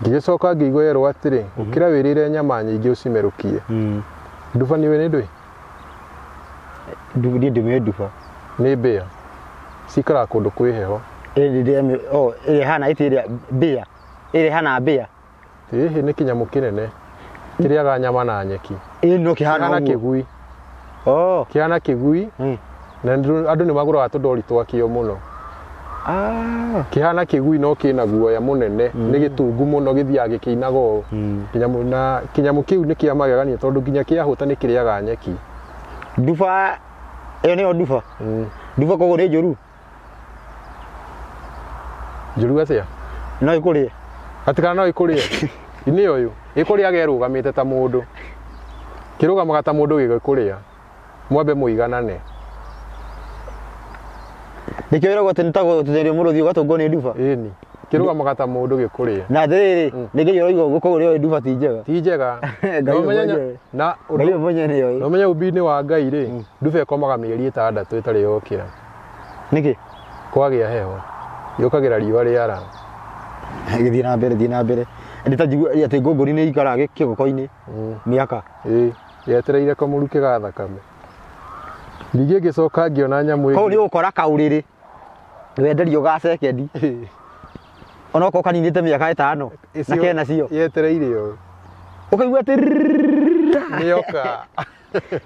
Ngĩgĩcoka ngĩigua yerwo atĩrĩ, ũkĩra wĩrĩre nyama nyingĩ ũcimerũkie. Nduba nĩũĩ nĩ ndũĩ? Niĩ ndĩmĩũĩ nduba. Nĩ mbĩa. Cikaraga kũndũ kwĩ heho. Ĩrĩa ĩhana ĩtĩ ĩrĩa mbĩa. Ĩrĩa ĩhana mbĩa. Ĩhĩ nĩ kĩnyamũ kĩnene. Kĩrĩaga nyama na nyeki. Ĩĩ no kĩhana Kĩhana ũguo. kĩgui. Kĩhana kĩgui. Na andũ nĩ magũraga tũndori twakĩo mũno. Kĩhana kĩgui no kĩna guoya mũnene, nĩ gĩtungu mũno, gĩthiaga gĩkĩinaga ũũ. Kĩnyamũ na kĩnyamũ kĩu nĩ kĩa magegania tondũ nginya kĩahũta nĩ kĩrĩaga nyeki. Nduba ĩyo nĩyo nduba. Nduba koguo nĩ njũru. Njũru atĩa? No ĩkũrĩe. Atĩ kana no ĩkũrĩe? Nĩ ũyũ, ĩkũrĩaga ĩrũgamĩte ta mũndũ. Kĩrũgamaga ta mũndũ gĩgĩkũrĩa. Mwambe mũiganane. Nĩkĩo wĩragwo atĩ nĩ ta gũteng'erio mũrũthi ũgatũngwo nĩ nduba. Ĩni. Kĩrũgamaga ta mũndũ gĩkũrĩa. Na atĩrĩrĩ, nĩkĩo ũraigua ũguo koguo nĩoĩ nduba ti njega. Ti njega. Ngai Na ũmenye mwenyewe. na Ngai ũndũ mwenyewe nĩoĩ. na ũmenye ũmbi-inĩ wa Ngai rĩ, nduba ĩkomaga mĩeri 6 ĩtarĩ yokĩra. Nĩkĩ? Kwagĩa heho. Yũkagĩra riũa rĩara. Gĩthiĩ na mbere, thiĩ na mbere. Ndĩ ta njigua atĩ ngũngũni nĩ ikaraga kĩgoko-inĩ mĩaka. Ĩĩ, yetereire kamũrukĩ ga thakame. Ningĩ ngĩcoka ngĩona nyamũ Koguo nĩ ũgũkora kaũrĩrĩ wenderio ga cekendi. Onokorwo kaninĩte mĩaka 5 na kena cio. Yetereire ũũ. Ũkaigua atĩ Nĩyoka.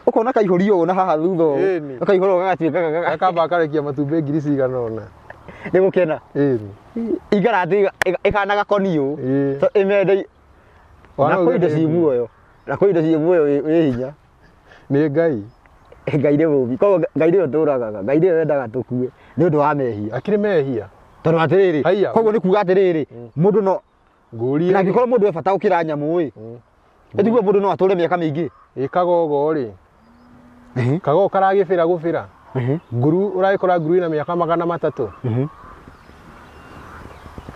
Ũkona kaihũrio ũũ na haha thutha ũũ. Ĩni. Ũkaihũra ũgagatuĩka Gakamba gakarekia matumbĩ ngiri cigana ũna. Nĩ gũkena. Ĩni. Ikara atĩ ĩkana gakoni ũũ. Ĩĩ. So, ĩmende Wana na kwĩ indo ũgĩte ciĩ muoyo. Na kwĩ indo ciĩ muoyo wĩ hinya. Nĩ Ngai. Ngai nĩ mũũmbi. Koguo Ngai nĩwe ũtũragaga. Ngai nĩwe wendaga tũkue nĩ ũndũ wa mehia. Akĩrĩ mehia. Tondũ atĩrĩrĩ, Haiya. koguo nĩ kuga atĩrĩrĩ, mũndũ no Ngũrie. na angĩkorwo mũndũ e bata gũkĩra nyamũ ĩ, ĩtiguo mũndũ no atũre mĩaka mĩingĩ. Ĩ kagogo rĩ. Kagogo karagĩbĩra gũbĩra. Nguru ũragĩkora nguru ĩna mĩaka 300.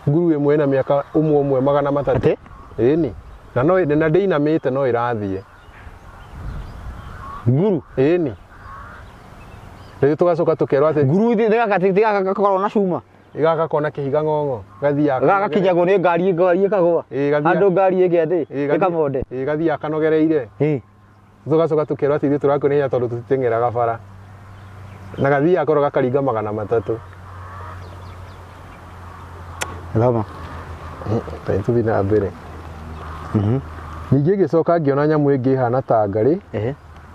Nguru ĩmwe ĩna mĩaka ũmwe ũmwe 300. Atĩ? Ĩni. Na no na ndĩinamĩte no ĩrathiĩ. Nguru. Ĩni. Rĩu tũgacoka tũkerwo atĩ Nguru nĩ gagakorwo na cuma. Gaka kona kĩhiga ng'ong'o. Gathiaga Gagakinyagwo nĩ ngari ngari ĩkagũa. Ĩĩ, gathiaga- Handũ ngari ĩke atĩ, Ĩĩ, gathi- ĩkamonde. Ĩĩ, gathiaga kanogereire. Ĩĩ. Tũgacoka tũkerwo atĩ ithuĩ tũrakua nĩ hinya tondũ tũtiteng'eraga bara. Na gathiaga korwo gakaringa 300. Thoma. Reke tũthiĩ na mbere. Ningĩ ngĩcoka ngĩona nyamũ ĩngĩ ĩhana ta ngarĩ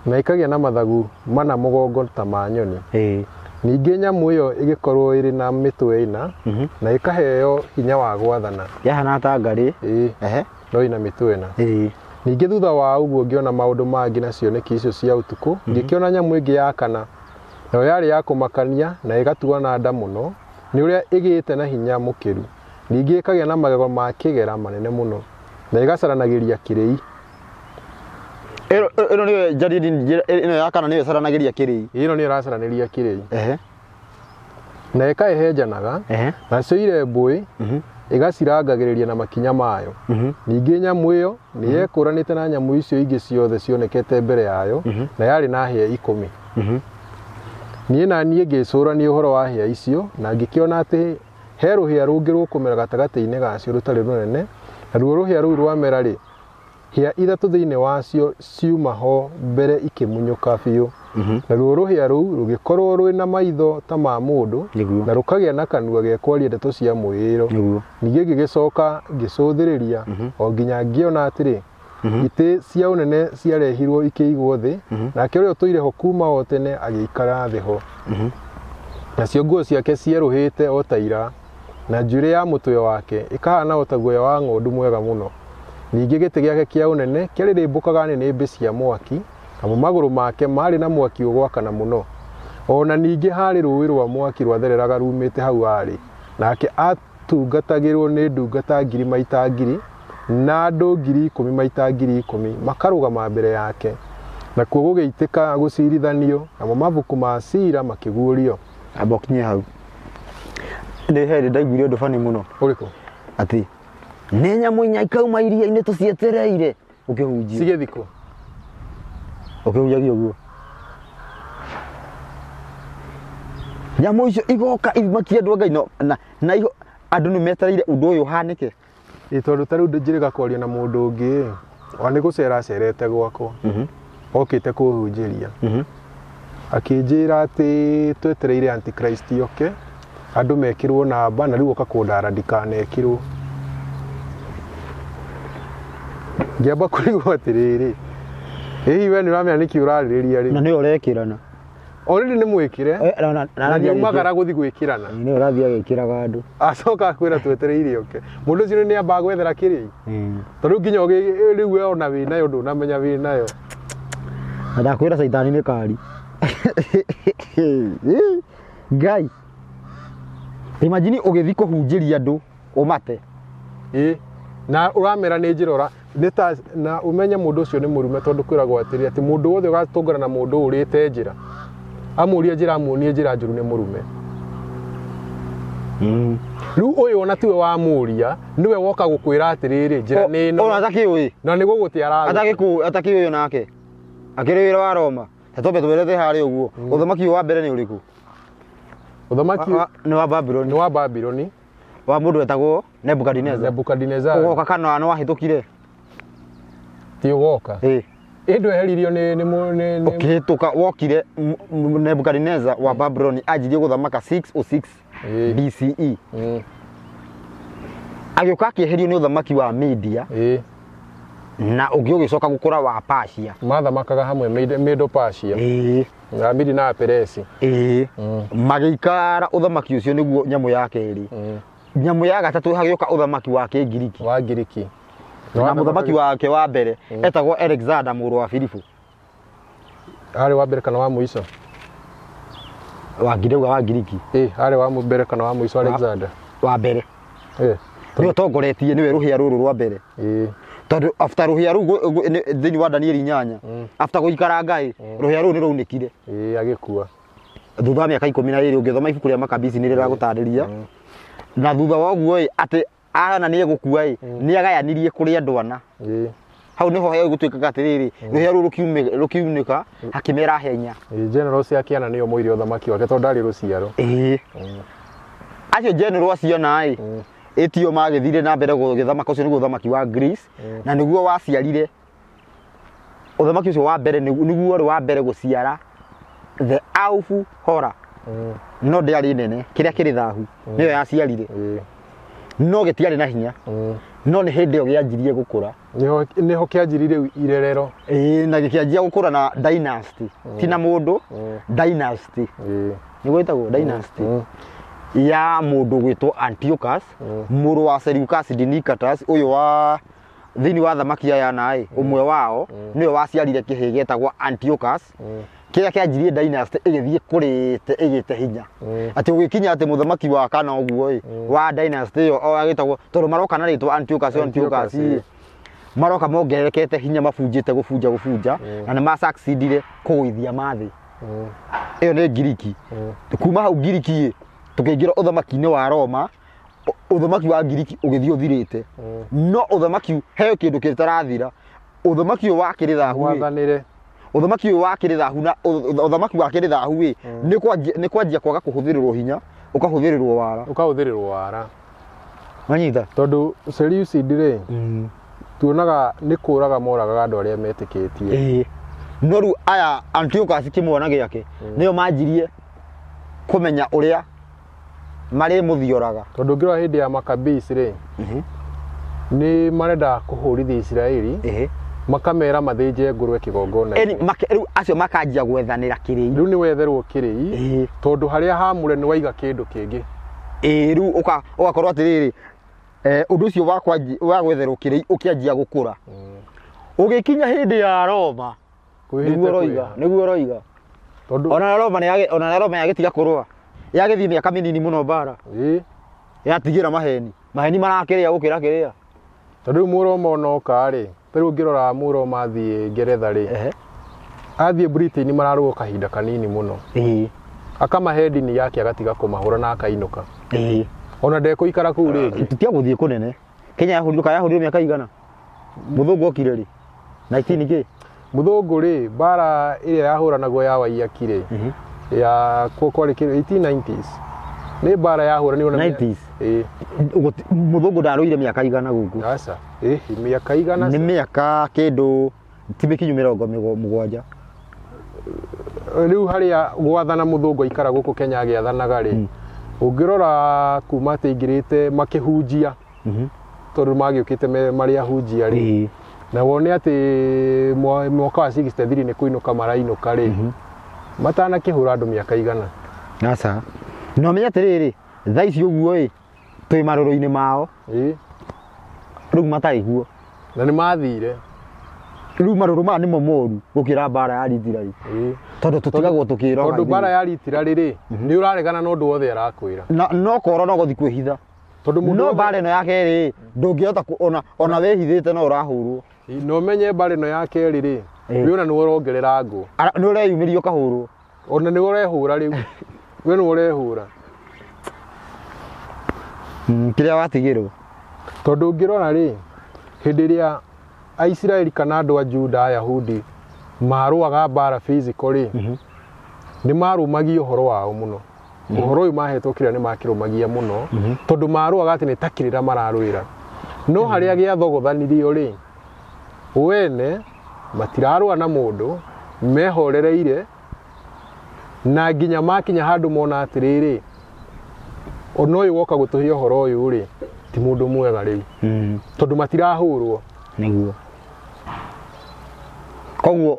na ĩkagĩa na mathagu mana mũgongo ta ma nyoni. Ningĩ nyamũ ĩyo ĩgĩkorwo ĩrĩ na mĩtwe ĩna na ĩkaheo hinya wa gwathana. Yahana ta ngarĩ. Ĩĩ. No ĩna mĩtwe ĩna. Ningĩ thutha wa ũguo ngĩona maũndũ mangĩ na cioneki icio cia ũtukũ, ngĩkĩona nyamũ ĩngĩ ya kana Nayo yarĩ ya kũmakania na ĩgatuana nda mũno nĩ ũrĩa ĩgĩte na hinya mũkĩru, ningĩ ĩkagĩa na magego ma kĩgera manene mũno, na ĩgacaranagĩria kĩrĩi. Ĩno nĩyo njariri ĩno ya kana nĩyo ĩcaranagĩria kĩrĩi. Ĩno nĩyo ĩracaranĩria kĩrĩi. Ehe. Na ĩkaĩhenjanaga, Ehe. nacio irembũĩ ĩgacirangagĩrĩria na makinya mayo. Ningĩ nyamũ ĩyo nĩ yekũranĩte na nyamũ icio ingĩ ciothe cionekete mbere yayo, na yarĩ na hĩa 10. Niĩ na niĩ ngĩcũrania ũhoro wa hĩa icio, na ngĩkĩona atĩ he rũhĩa rũngĩ rũkũmera gatagatĩ-inĩ gacio rũtarĩ rũnene, naruo rũhĩa rũu rwamera-rĩ, hĩa 3 thĩinĩ wacio ciuma ho mbere ikĩmunyũka biũ. Naruo rũhĩa rũu rũgĩkorwo rwĩ na maitho ta ma mũndũ, Nĩguo. na rũkagĩa na kanua gekwaria ndeto cia mwĩĩro. Nĩguo. Ningĩ ngĩgĩcoka ngĩcũthĩrĩria o nginya ngĩona atĩrĩ, itĩ cia ũnene ciarehirwo ikĩigwo thĩ, nake ũrĩa ũtũire ho kuma o tene agĩikara thĩ ho. Nacio nguo ciake cierũhĩte o ta ira, na njuĩrĩ ya mũtwe wake ĩkahana o ta guoya wa ng'ondu mwega mũno. Ningĩ gĩtĩ gĩake kĩa ũnene kĩarĩrĩmbũkaga nĩnĩmbĩ cia mwaki, namo magũrũ make maarĩ na mwaki ũgwakana mũno. O na ningĩ haarĩ rũũĩ rwa mwaki rwathereraga rumĩte hau aarĩ, nake atungatagĩrwo nĩ ndungata 1,000 maita 1,000, na andũ 10,000 maita 10,000 makarũgama mbere yake. Nakuo gũgĩitĩka gũcirithanio, namo mabuku ma ciira makĩguũrio. Amba ũkinye hau. Nĩ he hĩndĩ ndaiguire ũndũ bani mũno. Ũrĩkũ? Atĩ nĩ nyamũ inya ikauma iria-inĩ tũcietereire. Ũkĩhunjia. Cigĩthikũ. Ũkĩhunjagia ũguo. Nyamũ icio igoka imakie andũ a Ngai no, na, na igo, andũ nĩ metereire ũndũ ũyũ ũhanĩke. Ĩ tondũ ta rĩu njĩrĩga kwaria na mũndũ ũngĩ, ona nĩ gũcera acerete gwakwa. Okĩte kũhunjĩria. Akĩnjĩra atĩ twetereire Antichrist yoke, andũ mekĩrwo namba na rĩu oka kũndara ndikanekĩrwo. Ngĩamba kũrigwo atĩrĩrĩ, ĩ hihi we nĩ ũramenya nĩkĩ ũrarĩrĩria rĩ? Na nĩwe ũrekĩrana. Already nĩ mwĩkĩre, na nĩaumagara gũthiĩ gwĩkĩrana. Nĩwe ũrathiĩ agĩkĩraga andũ. Acoka akwĩra twetereire oke. Mũndũ ũcio nĩ ambaga gwethera kĩrĩi. Tondũ nginya rĩu we ona wĩ nayo ndũnamenya wĩ nayo. Na ndakwĩra caitani nĩ kari. Ngai. Imagine ũgĩthiĩ kũhunjĩria andũ ũmate. Ĩ, na ũramera nĩ njĩra ũra nĩ ta na ũmenye mũndũ ũcio nĩ mũrume tondũ kwĩragwo atĩrĩ atĩ mũndũ wothe ũgatũngana na mũndũ ũrĩte njĩra amũrie njĩra amuonie njĩra njũru nĩ mũrume. Rĩu ũyũ ona tiwe wamũria, nĩwe woka gũkwĩra atĩrĩrĩ njĩra nĩ ĩno. Ona atakĩũĩ. Na nĩ gũgũte aragũte. Atakĩũĩ onake. Akĩrĩ wĩra wa Roma. Ta twambe twĩrethe harĩa ũguo. Ũthamaki ũyũ wa mbere nĩ ũrĩkũ? Ũthamaki Nĩ wa Babylon. Nĩ wa Babylon. Wa mũndũ wetagwo Nebukadineza. Nebukadineza. Ũgoka kana nĩ wahĩtũkire? Ti ũgoka. Ĩ. Ĩ ndweheririo nĩ nĩ nĩ nĩ Ũkĩhĩtũka wokire Nebukadineza wa Babylon anjirie gũthamaka 606 BCE. Agĩũka akĩeherio nĩ ũthamaki wa Media. Na ũngĩ ũgĩcoka gũkũra wa Persia. Mathamakaga hamwe Medo Persia. Na Midi na Peresi. Magĩikara ũthamaki ũcio nĩguo nyamũ ya kerĩ. Nyamũ ya gatatũ hagĩũka ũthamaki wa Kĩngiriki. Wa Ngiriki. Na mũthamaki wake wa mbere etagwo Alexander mũrũ wa Filipu. Arĩ wa mbere kana wa mũico? Wa Ngiriki, wa Ngiriki. Arĩ wa mbere kana wa mũico Alexander? Wa mbere. Nĩwe ũtongoretie, nĩwe rũhĩa rũrũ rwa mbere. Tondũ after rũhĩa rũu thĩinĩ wa Danieli 8, after gũikara Ngai, rũhĩa rũu nĩ rwaunĩkire. Agĩkua. Thutha wa mĩaka 12 ũngĩthoma ibuku rĩa Makabisi nĩ rĩragũtarĩria. Na thutha wa ũguo ĩ, atĩ ahana nĩ egũkua ĩ, nĩ agayanirie kũrĩ andũ ana. Hau nĩho hegũtuĩkaga atĩrĩrĩ, rũhĩa rũu rũkiunĩka, hakĩmera henya. General ciake ana nĩo moire ũthamaki wake tondũ ndarĩ rũciaro. Acio general acio ana ĩ, ĩtio magĩthire na mbere gũgĩthamaka, ũcio nĩguo ũthamaki wa Greece, na nĩguo waciarire ũthamaki ũcio wa mbere, nĩguo warĩ wa mbere gũciara the Auf Hora. No ndĩarĩ nene, kĩrĩa kĩrĩ thahu, nĩyo yaciarire. No gĩtiarĩ na hinya. No nĩ hĩndĩ ĩyo gĩanjirie gũkũra. Nĩho kĩanjirie rĩu irerero. Na gĩkĩanjia gũkũra na dynasty. Ti na mũndũ, dynasty. Nĩguo ĩtagwo dynasty. Ya mũndũ gwĩtwo Antiochus, mũrũ wa Seleucus Nicator, ũyũ wa thĩinĩ wa thamaki aya na ĩ, ũmwe wao, nĩwe waciarire kĩhĩĩ gĩetagwo Antiochus. Kĩrĩa kĩanjirie dynasty ĩgĩthiĩ kũrĩte ĩgĩte hinya, atĩ ũgĩkinya atĩ mũthamaki wa kana ũguo ĩ wa dynasty ĩyo o agĩtagwo, tondũ maroka na rĩtwa Antiochus. Antiochus, Antiochus ĩ, maroka mongererekete hinya, mabunjĩte gũbunja gũbunja, na nĩ masucceedire kũgũithia mathĩ. Ĩyo nĩ Ngiriki. Kuma hau Ngiriki ĩ, tũkĩingĩra ũthamaki-inĩ wa Roma. Ũthamaki wa Ngiriki ũgĩthiĩ ũthirĩte, no ũthamaki he kĩndũ kĩtarathira, ũthamaki ũyũ wa kĩrĩ thahu ĩ. Mwathanĩre. Ũthamaki ũyũ wa kĩrĩ thahu na ũthamaki wa kĩrĩ thahu ĩ, nĩ kwanjia kwaga kũhũthĩrĩrwo hinya, ũkahũthĩrĩrwo wara. Ũkahũthĩrĩrwo wara. Manyita. Tondũ Seleucid rĩ, tuonaga nĩ kũraga moragaga andũ arĩa metĩkĩtie. Ĩĩ, no rĩu aya Antiochus kĩmwana gĩake nĩo manjirie kũmenya ũrĩa marĩ mũthioraga. Tondũ ũngĩrora hĩndĩ ya Maccabees rĩ, nĩ marenda kũhũrithia Isiraeli, makamera mathĩnje ngũrwe kĩgongona. Ĩni rĩu acio makanjia gwethanĩra kĩrĩi. Rĩu nĩ wetherwo kĩrĩi, tondũ harĩa hamũre nĩ waiga kĩndũ kĩngĩ. Ĩĩ, rĩu ũgakorwo atĩrĩrĩ, ũndũ ũcio wa gwetherwo kĩrĩi ũkĩanjia gũkũra, ũgĩkinya hĩndĩ ya Roma. Kwĩhĩte. Nĩguo ũroiga. Kwĩha. Nĩguo ũroiga. Tondũ ona Roma nĩ ona Roma yagĩtiga kũrũa, yagĩthiĩ mĩaka mĩnini mũno mbara, yatigĩra maheni, maheni marakĩrĩa gũkĩra kĩrĩa. Tondũ rĩu Mũroma onoka rĩ, ta rĩu ũngĩrora Mũroma athiĩ Ngeretha rĩ, athiĩ Britain mararũa kahinda kanini mũno, akamahe ndini yake, agatiga kũmahũra na akainũka. Ona ndekũikara kũu rĩngĩ. Tutia gũthiĩ kũnene. Kenya yahũrirwo, kana yahũrirwo mĩaka igana? Mũthũngũ okire rĩ? 19 kĩ? Mũthũngũ rĩ, mbara ĩrĩa yahũranagwo ya Waiyaki rĩ, ya kwarĩ 1890s, nĩ mbara yahũranirwo na 90s? Ĩĩ. Mũthũngũ ndarũire mĩaka 100 gũkũ. Aca, ĩĩ, mĩaka 100? Nĩ mĩaka kĩndũ ti mĩkinyu 70. Rĩu harĩa gwathana mũthũngũ aikara gũkũ Kenya agĩathanaga rĩ, ũngĩrora kuma atĩ aingĩrĩte makĩhunjia, tondũ magĩũkĩte marĩ ahunjia rĩ, na wone atĩ mwaka wa 63 nĩ kũinũka marainũka rĩ, matanakĩhũra andũ mĩaka 100. Aca, na ũmenye atĩrĩrĩ, thaa ici ũguo ĩ, twĩ marũrũ-inĩ mao. Rĩu matarĩ kuo. Na nĩ mathire. Rĩu marũrũ maya nĩmo moru gũkĩra mbara ya ritirari, tondũ tũtigagwo tũkĩroga. Tondũ mbara ya ritirari rĩ, nĩ ũraregana na ũndũ wothe arakwĩra. Na no koro no gũthiĩ kwĩhitha. Tondũ mũndũ no wothe- mbara ĩno ya kerĩ ndũngĩhota ona wĩhithĩte no ũrahũrwo. Na ũmenye mbara ĩno ya kerĩ rĩ, we ona nĩ ũrongerera ngũ. Nĩ ũreyumĩria ũkahũrwo. Ona nĩ ũrehũra rĩu, we nĩ ũrehũra. Kĩrĩa watigĩrwo. Tondũ ũngĩrora rĩ, hĩndĩ ĩrĩa Aisiraeli kana andũ a Juda, Ayahudi marũaga mbara physical rĩ, nĩ marũmagia ũhoro wao mũno. Ũhoro ũyũ mahetwo kĩrĩa nĩ makĩrũmagia mũno, tondũ marũaga atĩ nĩ ta kĩrĩra mararũĩra. No harĩa gĩathogothanirio rĩ, wene matirarũa na mũndũ, mehorereire, na nginya makinya handũ mona atĩrĩrĩ, ona ũyũ woka gũtũhe ũhoro ũyũ rĩ, ti mũndũ mwega rĩu, tondũ matirahũrwo. Nĩguo koguo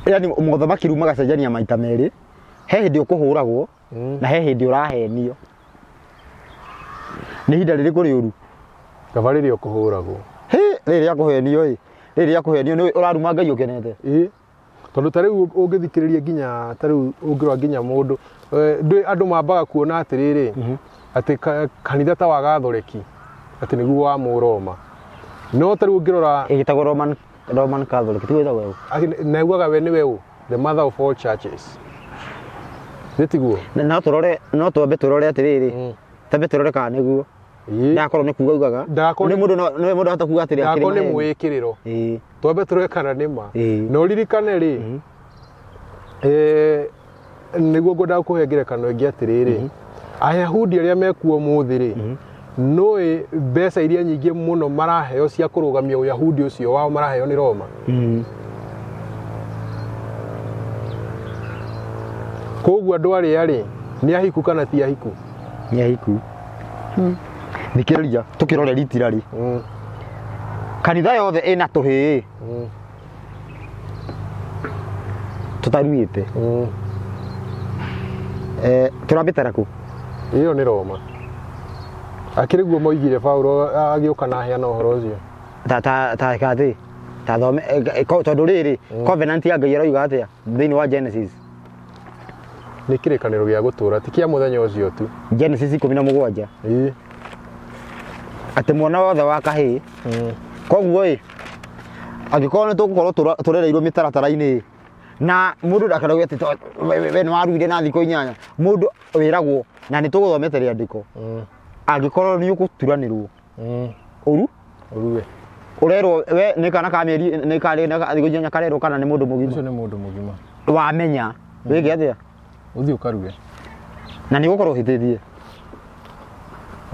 yani mothamaki rĩu magacenjania maita merĩ. He hĩndĩ ũkũhũragwo na he hĩndĩ ũrahenio. Nĩ ihinda rĩrĩkũ rĩũru? Kaba rĩrĩa ũkũhũragwo. Hĩ, rĩrĩ rĩa kũhenio ĩ, rĩrĩ rĩa kũhenio nĩ ũraruma Ngai ũkenete. Ĩĩ, tondũ ta rĩu ũngĩthikĩrĩria nginya ta rĩu ũngĩrora nginya mũndũ, ndũĩ andũ mambaga kuona atĩrĩrĩ, atĩ kanitha ta wa Gathoreki atĩ nĩguo wa Mũroma, no ta rĩu ũngĩrora Ĩgĩtagwo Roman Catholic, tiguo ĩtagwo ũguo? Naugaga we nĩwe ũ the mother of all churches, nĩ tiguo? Na no tũrore, no twambe tũrore atĩrĩrĩ, twambe tũrore kana nĩguo. Ndakorwo nĩ kuga ugaga. Ndagakorwo nĩ mũndũ nĩ mũndũ ahota kuga atĩrĩ akĩrĩ ndagakorwo nĩ maheni. mwĩkĩrĩro. Twambe tũrore kana nĩ ma. Na ũririkane rĩ, nĩguo ngwendaga kũhe ngerekano ĩngĩ atĩrĩrĩ, Ayahudi arĩa mekuo mũthĩ rĩ, nũĩ mbeca iria nyingĩ mũno maraheo cia kũrũgamia ũyahudi ũcio wao maraheo nĩ Roma. Koguo andũ arĩa rĩ, nĩ ahiku kana ti ahiku? Nĩ ahiku. Thikĩrĩria, tũkĩrore ritirari, kanitha yothe ĩna tũhĩĩ tũtaruĩte. Tũrambĩte rakũ? Ĩyo nĩ Roma, akĩrĩ guo moigire Paulo agĩũka na aheana ũhoro ũcio. Ta ta ta katĩ. Ta thome tondũ rĩrĩ covenant ya Ngai ĩroiga atĩa thĩinĩ wa Genesis? Nĩ kĩrĩkanĩro gĩa gũtũra, ti kĩa mũthenya ũcio tu. Genesis 17. Ĩĩ. Atĩ mwana wothe wa kahĩĩ. Koguo ĩ, angĩkorwo nĩ tũgũkorwo tũrereirwo mĩtaratara-inĩ ĩ, na mũndũ ndakarauge atĩ we nĩ waruire na thikũ 8, mũndũ wĩragwo na nĩ tũgũthomete rĩandĩko, angĩkorwo nĩ ũgũturanĩrwo ũru Ũrue. Ũrerwo we nĩ kana ka mĩeri nĩ karĩ na thikũ 8 karerwo kana nĩ mũndũ mũgima? Ũcio nĩ mũndũ mũgima. Wamenya wĩke atĩa? Ũthiĩ ũkarue. Na nĩ ũgũkorwo ũhĩtĩtie.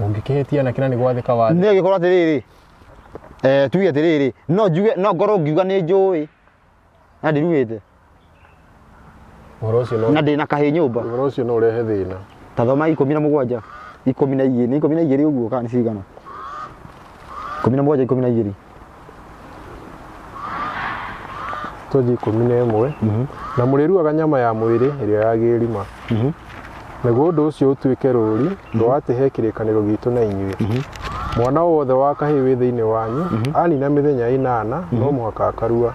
Ũngĩkĩhĩtia na kĩna nĩ gwathĩka wathĩka. Nĩ angĩkorwo atĩrĩrĩ, tuge atĩrĩrĩ, no njuge, no ngorwo ngiuga nĩ njũĩ na ndiruĩte. Ũhoro ũcio no Na ndĩna kahĩĩ nyũmba. Ũhoro ũcio no ũrehe thĩna. Ta thoma 17, 12, nĩ 12 ũguo kana nĩ cigana? 17, 12. Tũthiĩ 11. Na mũrĩruaga nyama ya mwĩrĩ ĩrĩa ya gĩrima. Naguo ũndũ ũcio ũtuĩke rũũri rwa atĩ he kĩrĩkanĩro gitũ na inyuĩ. Mwana o wothe wa kahĩĩ wĩ thĩinĩ wanyu anina mĩthenya 8 no mũhaka akarua.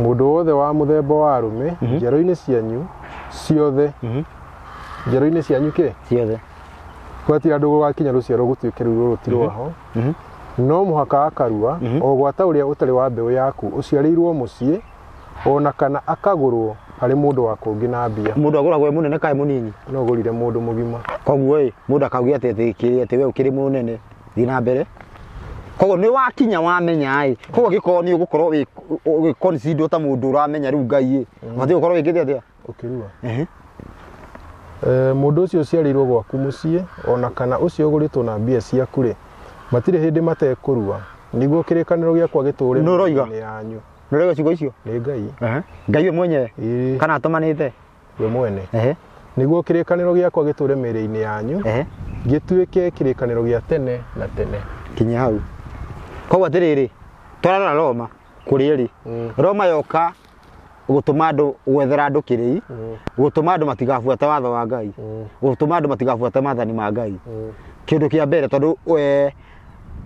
Mũndũ wothe wa mũthemba wa arũme njiaro-inĩ cianyu ciothe, njiaro-inĩ cianyu kĩ? Ciothe. Gwatirĩ andũ gũgakinya rũciaro gũtuĩke rũu rũrũ ti rwaho. No mũhaka akarua, o gwata ũrĩa ũtarĩ wa mbeũ yaku ũciarĩirwo mũciĩ, ona kana akagũrwo harĩ mũndũ wa kũngĩ na mbia. Mũndũ agũragwo e mũnene kana e mũnini? No ũgũrire mũndũ mũgima. Koguo ĩ, mũndũ akauge atĩ atĩ atĩ we ũkĩrĩ mũnene, thiĩ na mbere. Koguo nĩ wakinya wamenya ĩ, koguo angĩkorwo nĩ ũgũkorwo wĩ wĩ consider ta mũndũ ũramenya rĩu Ngai ĩ, ũbatiĩ gũkorwo wĩkĩte atĩa? Ũkĩrua. Mũndũ ũcio ũciarĩirwo gwaku mũciĩ, ona kana ũcio ũgũrĩtwo na mbia ciaku rĩ, matirĩ hĩndĩ matekũrua, nĩguo kĩrĩkanĩro gĩakwa gĩtũũre Nũ ũroiga? mĩĩrĩ-inĩ yanyu. Nĩ ũroiga ciugo icio? Nĩ Ngai. Ngai we mwenyewe? Ĩĩ. Kana atũmanĩte? We mwene. Nĩguo kĩrĩkanĩro gĩakwa gĩtũũre mĩĩrĩ-inĩ yanyu, gĩtuĩke kĩrĩkanĩro gĩa tene na tene. Kinya hau. Koguo atĩrĩrĩ, twarora Roma kũrĩa ĩrĩ. Roma yoka gũtũma andũ, gwethera andũ kĩrĩi, gũtũma andũ matigabuate watho wa Ngai, gũtũma andũ matigabuate maathani ma Ngai. Kĩndũ kĩa mbere, tondũ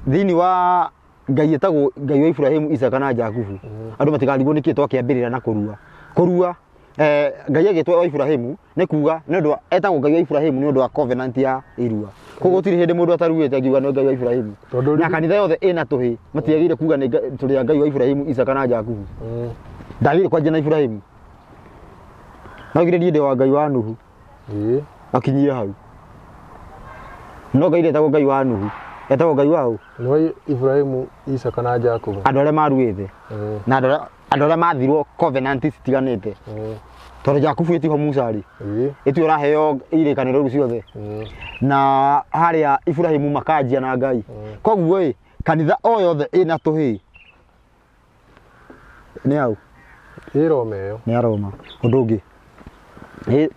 thĩinĩ wa Ngai etagwo Ngai wa Ibrahimu, Isaka na Jakubu, andũ matikarigwo nĩkĩ twakĩambĩrĩra na kũrua. Kũrua, Ngai agĩtwo wa Ibrahimu nĩ kuga nĩ ũndũ wa, etagwo Ngai wa Ibrahimu nĩ ũndũ wa covenant ya irua. Koguo gũtirĩ hĩndĩ mũndũ ataruĩte akiuga nĩ Ngai wa Ibrahimu. Tondũ Na kanitha yothe ĩna tũhĩ matiagĩrĩire kuga nĩ tũrĩ a Ngai wa Ibrahimu, Isaka na Jakubu. Ndagĩrĩire kwanjia na Ibrahimu. No githĩ niĩ ndĩ wa Ngai wa Nuhu. Akinyie hau. No Ngai ndetagwo Ngai wa Nuhu. Etagwo Ngai wa ũ? Nĩ wa Ibrahimu, Isaka na Jakubu. Andũ arĩa maruĩte. Na andũ arĩa mathirwo covenant citiganĩte. Tondũ Jakubu ĩtiho Musa rĩ. Ĩtio ũraheo irĩkanĩro rĩu ciothe. Na harĩa Ibrahimu makanjia na Ngai. Koguo ĩ, kanitha o yothe ĩna tũhĩĩ. Nĩ au? Ĩ Roma ĩyo. Nĩ Aroma. Ũndũ ũngĩ. Ĩ,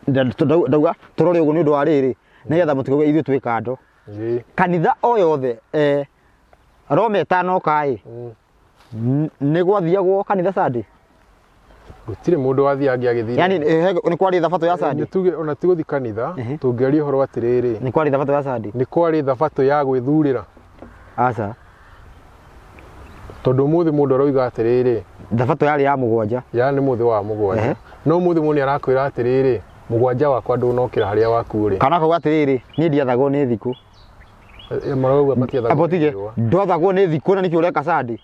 ndauga tũrore ũguo nĩ ũndũ wa rĩrĩ, nĩgetha mũtikauge ithuĩ twĩ kando. Kanitha o yothe, Roma ĩtanoka ĩ, nĩ gwathiagwo kanitha Sunday? Gũtirĩ mũndũ wathiaga agĩthiĩ. Yaani, nĩ kwarĩ thabatũ ya Sunday? Nĩ tuge ona ti gũthiĩ kanitha, tũngĩaria ũhoro atĩrĩrĩ. Nĩ kwarĩ thabatũ ya Sunday? Nĩ kwarĩ thabatũ ya gwĩthurĩra. Aca. Tondũ ũmũthĩ mũndũ aroiga atĩrĩrĩ. Thabatũ yarĩ ya mũgwanja. Ya nĩ mũthĩ wa mũgwanja. No ũmũthĩ mũndũ nĩ arakwĩra atĩrĩrĩ, mũgwanja wakwa ndũnokĩra harĩa waku ũrĩ. Kana akauga atĩrĩrĩ, niĩ ndiathagwo nĩ thikũ. Marauga matiathagwo Abo nĩ tige, riũa. ndwathagwo nĩ thikũ na nĩkĩo ũreka Sunday.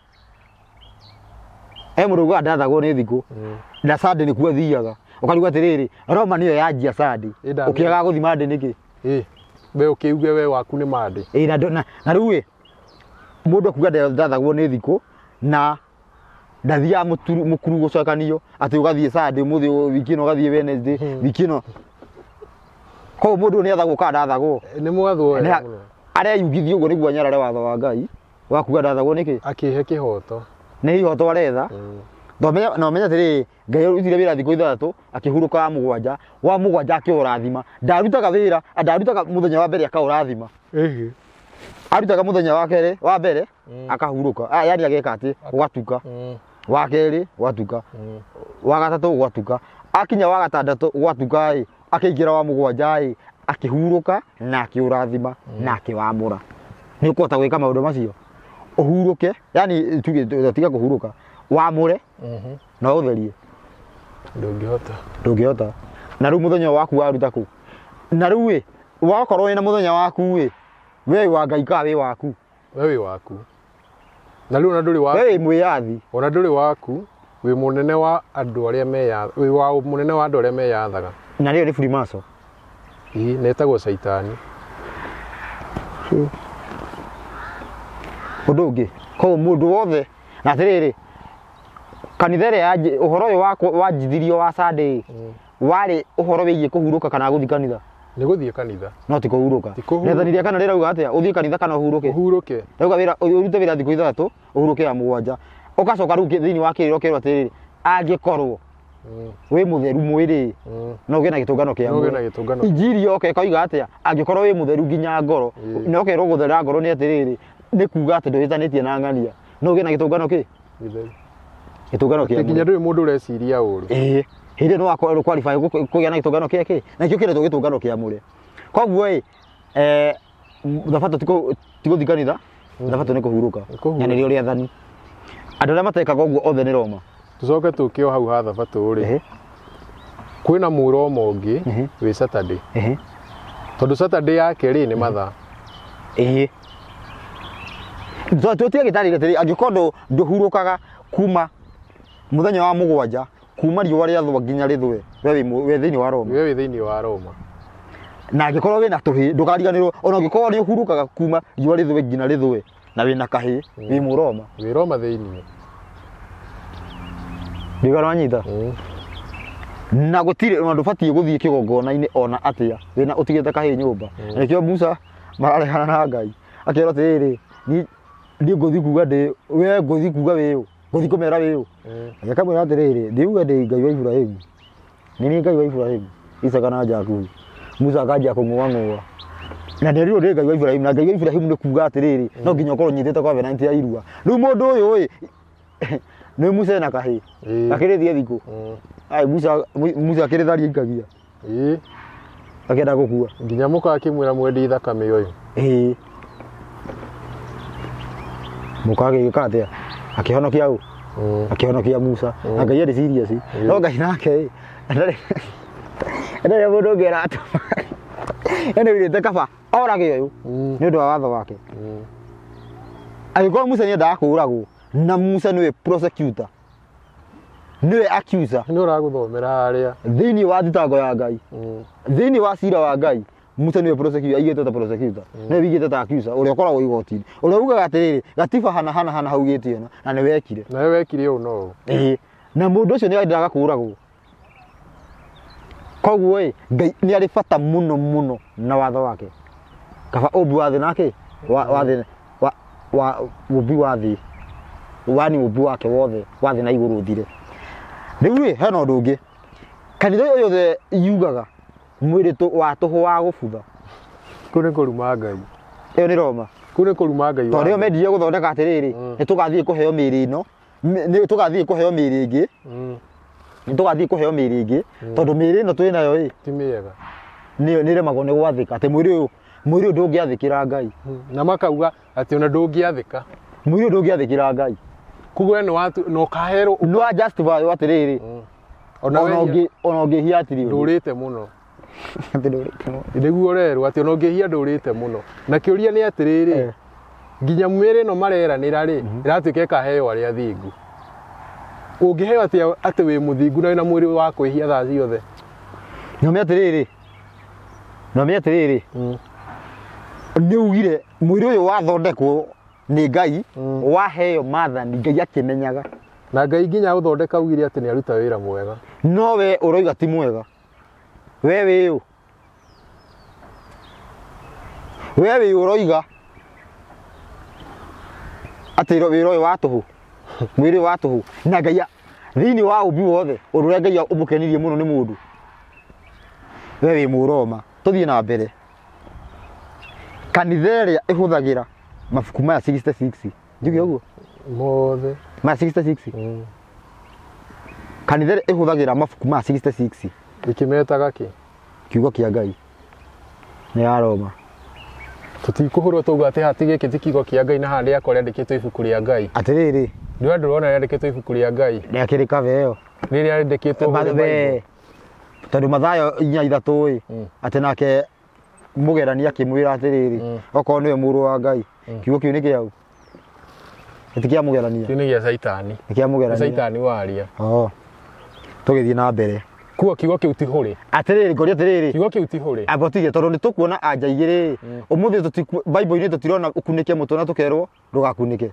Mũndũ ugaga ndathagwo nĩ thikũ. Na Sunday nĩkuo athiaga. Ũkarigwo atĩrĩrĩ, Roma nĩyo yanjia Sunday. Ĩ ndamenya. Ũkĩagaga gũthiĩ Monday nĩkĩ? We ũkĩuge we waku nĩ Monday. Na rĩu ĩ, mũndũ akuga ndathagwo nĩ thikũ na ndathiaga mũkuru gũcokanio atĩ ũgathiĩ Sunday ũmũthĩ, wiki ĩno ũgathiĩ Wednesday, wiki ĩno. Koguo mũndũ ũyũ nĩ athagwo kana ndathagwo? Nĩ mwathwo wega mũno. Areyugithia ũguo nĩguo anyarare watho wa Ngai wa kuga ndathagwo nĩkĩ? Akĩhe kĩhoto. Nĩ ihoto aretha. Na ũmenye atĩrĩrĩ, Ngai arutire wĩra thikũ 6, akĩhurũka wa mũgwanja, wa mũgwanja akĩũrathima. Ndarutaga wĩra, ndarutaga mũthenya wa mbere akaũrathima. Arutaga mũthenya wa kerĩ, wa mbere, akahurũka. Yani ageka atĩ, gũgatuka. Wa kerĩ, gũgatuka. Wa gatatũ, gũgatuka. Akinya wa gatandatũ, gũgatuka ĩ, akĩingĩra wa mũgwanja ĩ, akĩhurũka na akĩũrathima na akĩwamũra. Nĩ ũkũhota gwĩka maũndũ macio? Ũhurũke, yani tuge tiga kũhurũka. Wamũre na ũtherie. Ndũngĩhota. Ndũngĩhota. Na rĩu mũthenya waku waruta kũ? Na rĩu ĩ, wakorwo wĩna mũthenya waku ĩ, we wĩ wa Ngai kana wĩ waku? We wĩ waku. Na rĩu ona ndũrĩ waku. We wĩ mwĩyathi. Ona ndũrĩ waku, wĩ mũnene wa andũ arĩa meyathaga, wĩ wa mũnene wa andũ arĩa meyathaga. Na rĩo nĩ Freemason. Ĩĩ, na ĩtagwo caitani. Ũndũ ũngĩ, koguo mũndũ wothe, na atĩrĩrĩ, kanitha ĩrĩa ũhoro ũyũ wanjithirio wa Sunday warĩ ũhoro wĩgiĩ kũhurũka kana gũthiĩ kanitha. Nĩ gũthiĩ kanitha. No ti kũhurũka. Ti kũhurũka. Rĩathani rĩa kana rĩrauga atĩa? Ũthiĩ kanitha kana ũhurũke? Ũhurũke. Rĩrauga wĩra, ũrute wĩra thikũ ithathatũ, ũhurũke ya mũgwanja. Ũgacoka rĩu thĩinĩ wa kĩrĩro kĩrwo atĩrĩrĩ, angĩkorwo wĩ mũtheru mwĩrĩ, no ũgĩe na gĩtũngano kĩa No ũgĩe na mwĩrĩ. gĩtũngano. Injiri yoka ĩkoiga atĩa? Angĩkorwo wĩ mũtheru nginya ngoro, na ũkerwo gũthera ngoro nĩ atĩrĩrĩ, nĩ kuga atĩ ndũhĩtanĩtie na ng'ania. No ũgĩe na gĩtũngano kĩ? Gĩtheru. Gĩtũngano kĩa Nginya mwĩrĩ. ndũrĩ mũndũ ũreciria ũru. Ĩĩ, hĩndĩ ĩyo nĩ qualify kũgĩa na gĩtũngano kĩa kĩ? Na nĩkĩo kĩretwo gĩtũngano kĩa mwĩrĩ. Koguo ĩ, thabatũ ti gũthiĩ kanitha, thabatũ nĩ kũhurũka. Nĩ kũhurũka. Na nĩrĩo rĩathani. Andũ arĩa matekaga ũguo othe nĩ Roma. Tũcoke tũke o hau ha thabatũ rĩ. Kwĩna mũroma ũngĩ wĩ Saturday. Tondũ Saturday yake rĩ nĩ mathaa. Ĩĩ. Tũtige gĩtarĩria atĩrĩ, angĩkorwo ndũhurũkaga kuma mũthenya wa mũgwanja, kuma riũa rĩathũa nginya rĩthũe, we wĩ thĩinĩ wa Roma. We wĩ thĩinĩ wa Roma. Na angĩkorwo wĩna tũhĩĩ, ndũkariganĩrwo, ona ũngĩkorwo nĩ ũhurũkaga kuma riũa rĩthũe nginya rĩthũe, na wĩna kahĩĩ, wĩ mũroma. Wĩ Roma thĩinĩ. Ndiũĩ kana wanyita? Na gũtirĩ, ona ndũbatiĩ gũthiĩ kĩgongona-inĩ ona atĩa, wĩna ũtigĩte kahĩĩ nyũmba. Na nĩkĩo Musa mararegana na Ngai. Akerwo atĩrĩrĩ, niĩ ngũthiĩ kuga ndĩ, we ngũthiĩ kuga wĩ ũ? Ngũthiĩ kũmera wĩ ũ? Akamwĩra atĩrĩrĩ, ndiuga ndĩ Ngai wa Iburahĩmu. Nĩ niĩ Ngai wa Iburahĩmu, Isaka na Jakubu. Musa akanjia kũng'ũang'ũa. Na nderirwo ndĩ Ngai wa Iburahĩmu, na Ngai wa Iburahĩmu nĩ kuga atĩrĩrĩ, no nginya ũkorwo ũnyitĩte covenant ya irua. Rĩu mũndũ ũyũ ĩ, nĩ Musa ena kahĩĩ. Gakĩrĩthie thikũ. Ai Musa akĩrĩtharia ikagia. Akĩenda gũkua. Nginya mũka akĩmwĩra mwendi thakame ũyũ. Ĩĩ. Mũka agĩgĩka atĩa? Akĩhonokia ũ? Akĩhonokia Musa. Na Ngai arĩ serious. No Ngai nake ĩ, ndarĩ mũndũ ũngĩ aratũma. Yaani oigĩte kaba orage ũyũ nĩ ũndũ wa watho wake. Angĩkorwo Musa nĩendaga kũũragwo, na Musa nĩwe prosecutor, nĩwe accuser. Nĩ ũragũthomera harĩa. Thĩinĩ wa thitango ya Ngai, thĩinĩ wa cira wa Ngai, Musa nĩwe prosecutor, aigĩtwo ta prosecutor, nĩwe wĩigĩte ta accuser, ũrĩa ũkoragwo igoti-inĩ, ũrĩa ugaga atĩrĩrĩ, gatiba hana hana hana haugĩte ũna, na nĩwe wekire. Na we wekire ũũ na ũũ. Ĩĩ. Na mũndũ ũcio nĩ endaga kũũragwo. Koguo ĩ, Ngai nĩ arĩ bata mũno mũno na watho wake. Kaba ũmbi wa thĩ nake, wa thĩ, wa, wa, ũmbi wa thĩ, wani ũmbi wake wothe, wa thĩ na igũrũ ũthire. Rĩu ĩ, hena ũndũ ũngĩ. Kanitha ĩyo yothe yugaga mwĩrĩ wa tũhũ wa gũbutha. Kũu nĩ kũruma Ngai. Ĩyo nĩ Roma. Kũu nĩ kũruma Ngai. Tondũ nĩo mendire gũthondeka atĩrĩrĩ, nĩ tũgathiĩ kũheo mĩĩrĩ ĩno, nĩ tũgathiĩ kũheo mĩĩrĩ ĩngĩ. Nĩ tũgathiĩ kũheo mĩĩrĩ ĩngĩ, tondũ mĩĩrĩ ĩno twĩ nayo ĩ, Ti mĩega. Nĩ ĩremagwo nĩ gwathĩka, atĩ mwĩrĩ ũyũ ndũngĩathĩkĩra Ngai. Na makauga atĩ ona ndũngĩathĩka. Mwĩrĩ ũyũ ndũngĩathĩkĩra Ngai. Koguo we nĩ ũkaherwo. Nĩ wa justify atĩrĩrĩ. Ona Ona wehia ũngĩhia atĩrĩ ũndũ. Ndũrĩte mũno. Atĩ ndũrĩte mũno. Nĩguo ũrerwo atĩ ona ũngĩhia ndũrĩte mũno. Na kĩũria nĩ atĩrĩrĩ, nginya mĩĩrĩ ĩno mareranĩra rĩ, ĩratuĩka ĩkaheo arĩa athingu. Ũngĩheo atĩa atĩ wĩ mũthingu na wĩna mwĩrĩ wa kwĩhia thaa ciothe? Nĩũme atĩrĩrĩ. Nĩũme atĩrĩrĩ. Nĩ ugire mwĩrĩ ũyũ wathondekwo nĩ Ngai, waheo maathani, Ngai akĩmenyaga. Na Ngai nginya ũthondeka ugire atĩ nĩ aruta wĩra mwega. No we ũroiga ti mwega. We wĩ ũ? We wĩ ũroiga atĩ wĩra ũyũ wa tũhũ, mwĩrĩ ũyũ wa tũhũ. Na Ngai thĩinĩ wa ũmbi wothe, ũndũ ũrĩa Ngai ũmũkenirie mũno nĩ mũndũ. We wĩ Mũroma. Tũthiĩ na mbere. Kanitha ĩrĩa ĩhũthagĩra mabuku maya 66. Njuge ũguo? Mothe. Maya 66. Kanitha ĩrĩa ĩhũthagĩra mabuku maya 66. Ĩkĩmetaga kĩ? Kiugo kĩa Ngai. Nĩ ya Roma. Tũtikũhũrwo tauga atĩ haha ti gĩkĩ ti kiugo kĩa Ngai na haha rĩakwa rĩandĩkĩtwo ibuku rĩa Ngai. Atĩrĩrĩ, Ndĩrona ndĩrona rĩandĩkĩtwo ibuku rĩa Ngai. Rĩakĩrĩ cover ĩyo. Rĩrĩa rĩandĩkĩtwo kũrĩ Bible. Tondũ Mathayo 4:3 ĩ, atĩ nake mũgerania akĩmwĩra atĩrĩrĩ, okorwo nĩwe mũrũ wa Ngai, kiugo kĩu nĩ kĩaũ? Nĩ kĩa mũgerania. Kĩu nĩ gĩa Caitani. Nĩ kĩa Nĩ mũgerania. Caitani waria. Oh. Tũgĩthiĩ na mbere. Kuo kiugo kĩu ti hũrĩ. Atĩrĩrĩ, ngoria atĩrĩrĩ. Kiugo kĩu ti hũrĩ. Amba ũtige tondũ nĩ tũkuona anja igĩrĩ. Ũmũthĩ Bible-inĩ tũtirona ũkunĩke mũtwe na tũkerwo ndũgakunĩke.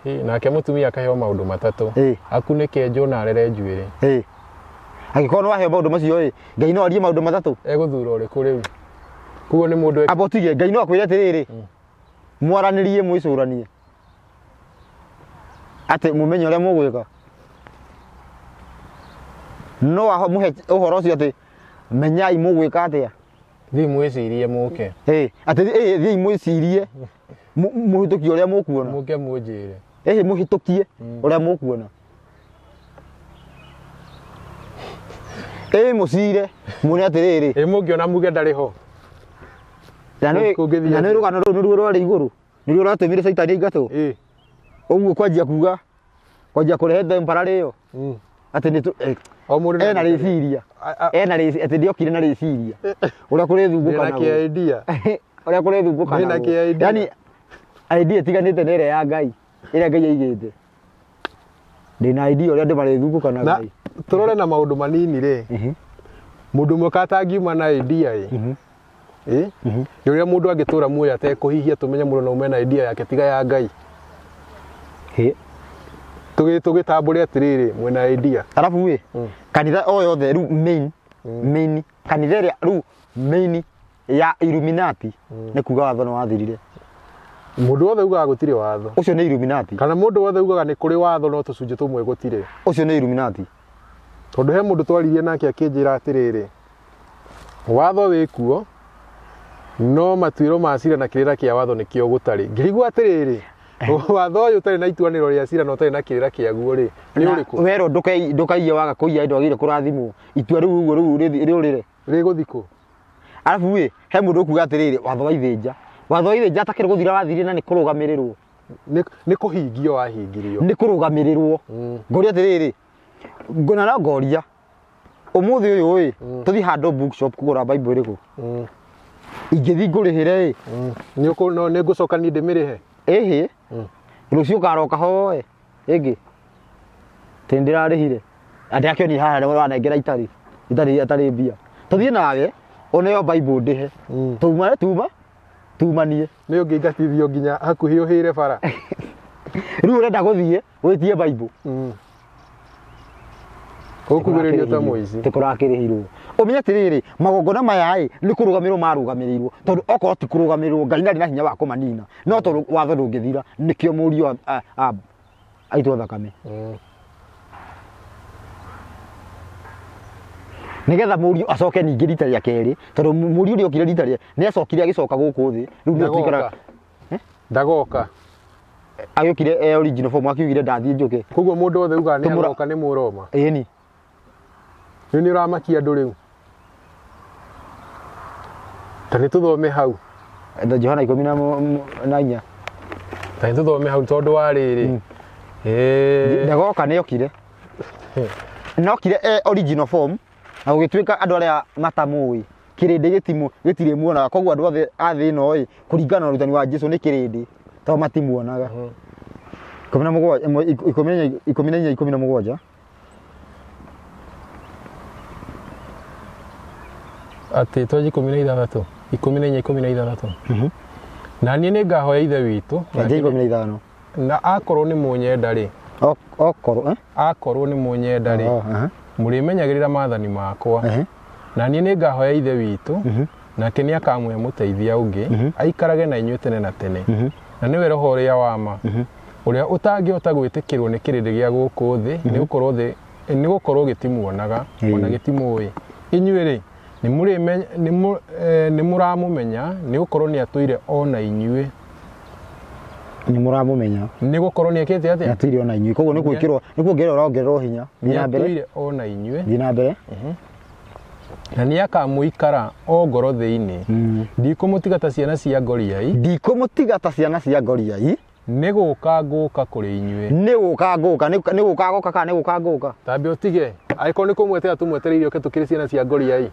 Ĩ, nake mũtumia akaheo maũndũ matatũ. Ĩ. Akunĩke njũ na arere njuĩrĩ. Ĩ. Angĩkorwo nĩ waheo maũndũ macio ĩ, Ngai no arie maũndũ matatũ. Egũthura ũrĩkũ rĩu? Koguo nĩ mũndũ Amba ũtige, Ngai no akwĩre atĩrĩrĩ, mwaranĩrie mwĩcũranie. Atĩ mũmenye ũrĩa mũgwĩka. No amũhe ũhoro ũcio atĩ menyai mũgwĩka atĩa. Thiĩ mwĩcirie mũke. Ĩ, atĩ ĩ, thiĩi mwĩcirie mũhĩtũkie ũrĩa mũkuona. Mũke mũnjĩre. Ĩ, mũhĩtũkie ũrĩa mũkuona. Ĩ, mũcire muone atĩrĩrĩ. Ĩ, mũngĩona muge ndarĩ ho. Na Kũngĩthiĩ nĩ atĩa? rũgano rũu nĩruo rwarĩ igũrũ. Nĩruo rwatũmire Caitani aingatwo. Ĩ. Ũguo kwanjia kuga, kwanjia kũrehe temporary ĩyo. Atĩ nĩ O mũndũ ena rĩciria. Ena rĩciria, atĩ ndiokire na rĩciria. Ũrĩa kũrĩthungũka Ndĩna naguo. kĩ idea. Ũrĩa kũrĩthungũka Ndĩna naguo. kĩ idea. Yaani idea ĩtiganĩte na ĩrĩa ya Ngai, ĩrĩa Ngai aigĩte. Ndĩna idea ũrĩa andũ marĩthungũka na Na Ngai. tũrore na maũndũ manini rĩ. Mũndũ ũmwe katangiuma na idea ĩ. Ĩ? Nĩ ũrĩa mũndũ angĩtũra muoyo atekũhihia tũmenye mũndũ no ume na idea yake tiga ya Ngai. Hĩ. Tũgĩtambũre atĩrĩrĩ mwĩna idea. Arabu ĩ, kanitha o yothe rĩu main, main, kanitha ĩrĩa rĩu main ya Illuminati nĩ kuga watho nĩ wathirire. Mũndũ wothe ugaga gũtirĩ watho. Ũcio nĩ Illuminati. Kana mũndũ wothe ugaga nĩ kũrĩ watho no tũcunjĩ tũmwe gũtirĩ. Ũcio nĩ Illuminati. Tondũ he mũndũ twaririe nake akĩnjĩra atĩrĩrĩ, watho wĩ kuo no matuĩro ma cira na kĩrĩra kĩa watho nĩkĩo gũtarĩ. Ngĩrigwo atĩrĩrĩ, watho ũyũ ũtarĩ na ituanĩro rĩa cira na ũtarĩ na kĩrĩra kĩaguo rĩ, nĩ Na ũrĩkũ? werwo ndũkaiye waga kũiya ndwagĩrĩire kũrathimwo. Itua rĩu ũguo rĩu rĩũrĩre. Rĩgũthiĩ kũ? Arabu ĩ, he mũndũ ũkuga atĩrĩrĩ, watho wa ithĩnja. Watho wa ithĩnja atakĩrĩ gũthira wathirire na nĩ kũrũgamĩrĩrwo. Nĩ kũhingio wahingirio. Nĩ kũrũgamĩrĩrwo. Ngoria atĩrĩrĩ, na no ngoria, ũmũthĩ ũyũ ĩ, tũthiĩ handũ bookshop kũgũra Bible ĩrĩkũ? Ingĩthiĩ ngũrĩhĩre ĩ? Nĩ no, nĩ ngũcoka niĩ ndĩmĩrĩhe? Ĩhĩ. Rũciũ ũkaroka hoe ĩngĩ. Tĩ ndĩrarĩhire. Andĩ akĩonire haha nĩ wanengera itarĩ. Itarĩ, itarĩ mbia. Tũthiĩ nawe, ũneo Bible ndĩhe. Tuma, tuma, tumanie. Nĩ ũngĩingatithio nginya hakuhĩ ũhĩre bara. Rĩu ũrenda gũthiĩ, wĩtie Bible. Ũkugĩrĩrio ta mũici. Tĩ kũrakĩrĩhirwo. Ũmenye atĩrĩrĩ, magongona maya ĩ, nĩ kũrũgamĩrĩrwo marũgamĩrĩirwo. Tondũ okorwo ti kũrũgamĩrĩrwo, Ngai ndarĩ na hinya wa kũmanina. No tondũ watho ndũngĩthira, nĩkĩo mũriũ aitwo thakame. Nĩgetha mũriũ acoke ningĩ rita rĩa kerĩ, tondũ mũriũ ũrĩa okire rita rĩa, nĩ acokire agĩcoka gũkũ thĩ. Rĩu nĩ Ndagoka. ũtuĩkaga Ndagoka. Agĩũkire e original form, akiugire ndathiĩ njũke. Koguo mũndũ wothe ugaga nĩ Tũmũra- agoka nĩ Mũroma. Ĩni. Rĩu nĩ ũramakia andũ rĩu. Ta nĩ tũthome hau. Johana ikũmi na inya. Ta nĩ tũthome hau tondũ wa rĩrĩ. Ndagoka nĩ okire. Nokire e original form na gũgĩtuĩka andũ arĩa matamũĩ kĩrĩndĩ gĩtirĩ muonaga, koguo andũ othe a thĩ ĩno ĩ, kũringana na ũrutani wa Jesũ nĩ kĩrĩndĩ tondũ matimuonaga. Ikũmi na mũgwanja, ĩmwe, ikũmi na inya, ikũmi na inya, ikũmi na mũgwanja. Atĩ twanjie ikũmi na ithathatũ, ikũmi na inya, ikũmi na ithathatũ. Na niĩ nĩ ngahoya Ithe witũ, Twanjie ikũmi na ithano. Na akorwo nĩ mũnyenda rĩ, Okorwo, eh? Akorwo nĩ mũnyenda rĩ, Oh, aha. mũrĩmenyagĩrĩra maathani makwa. Na niĩ nĩ ngahoya Ithe witũ, nake nĩ akamũhe mũteithia ũngĩ, aikarage na inyuĩ tene na tene. Na nĩwe Roho ũrĩa wa ma, ũrĩa ũtangĩhota gwĩtĩkĩrwo nĩ kĩrĩndĩ gĩa gũkũ thĩ, nĩ gũkorwo thĩ, nĩ gũkorwo gĩtimuonaga, ona gĩtimũĩ. Inyuĩ rĩ, nĩ mũramũmenya, nĩ gũkorwo nĩ atũire o na inyuĩ. Nĩ mũramũmenya. Nĩ gũkorwo nĩ ekĩte atĩa? Nĩ atũire o na inyuĩ. Koguo nĩ gwĩkĩrwo, nĩ kuongererwo ũrongererwo hinya. Thiĩ na mbere. Nĩ atũire o na inyuĩ. Thiĩ na mbere. Na nĩ akamũikara o ngoro thĩinĩ. Ndikũmũtiga ta ciana cia ngoriai. Ndikũmũtiga ta ciana cia ngoriai. Nĩ gũka ngũka kũrĩ inyuĩ. Nĩ gũka ngũka, nĩ gũka goka kana nĩ gũka ngũka? Tambe ũtige, angĩkorwo nĩ kũmweterera tũmwetereire oke tũkĩrĩ ciana cia ngoriai,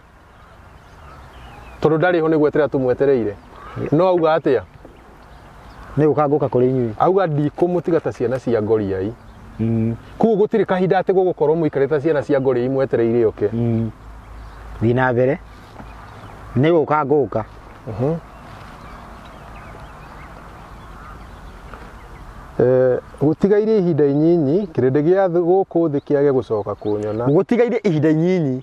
tondũ ndarĩ ho nĩ gweterera tũmwetereire. No auga atĩa? Nĩ gũka ngũka kũrĩ inyuĩ. Auga ndikũmũtiga ta ciana cia ngoriai. Koguo gũtirĩ kahinda atĩ gũgũkorwo mũikarĩte ta ciana cia ngoriai mwetereire oke. Thiĩ na mbere. Nĩ gũka ngũka. Gũtigaire ihinda inyinyi kĩrĩndĩ gĩa gũkũ thĩ kĩage gũcoka kũnyona. Gũtigaire ihinda inyinyi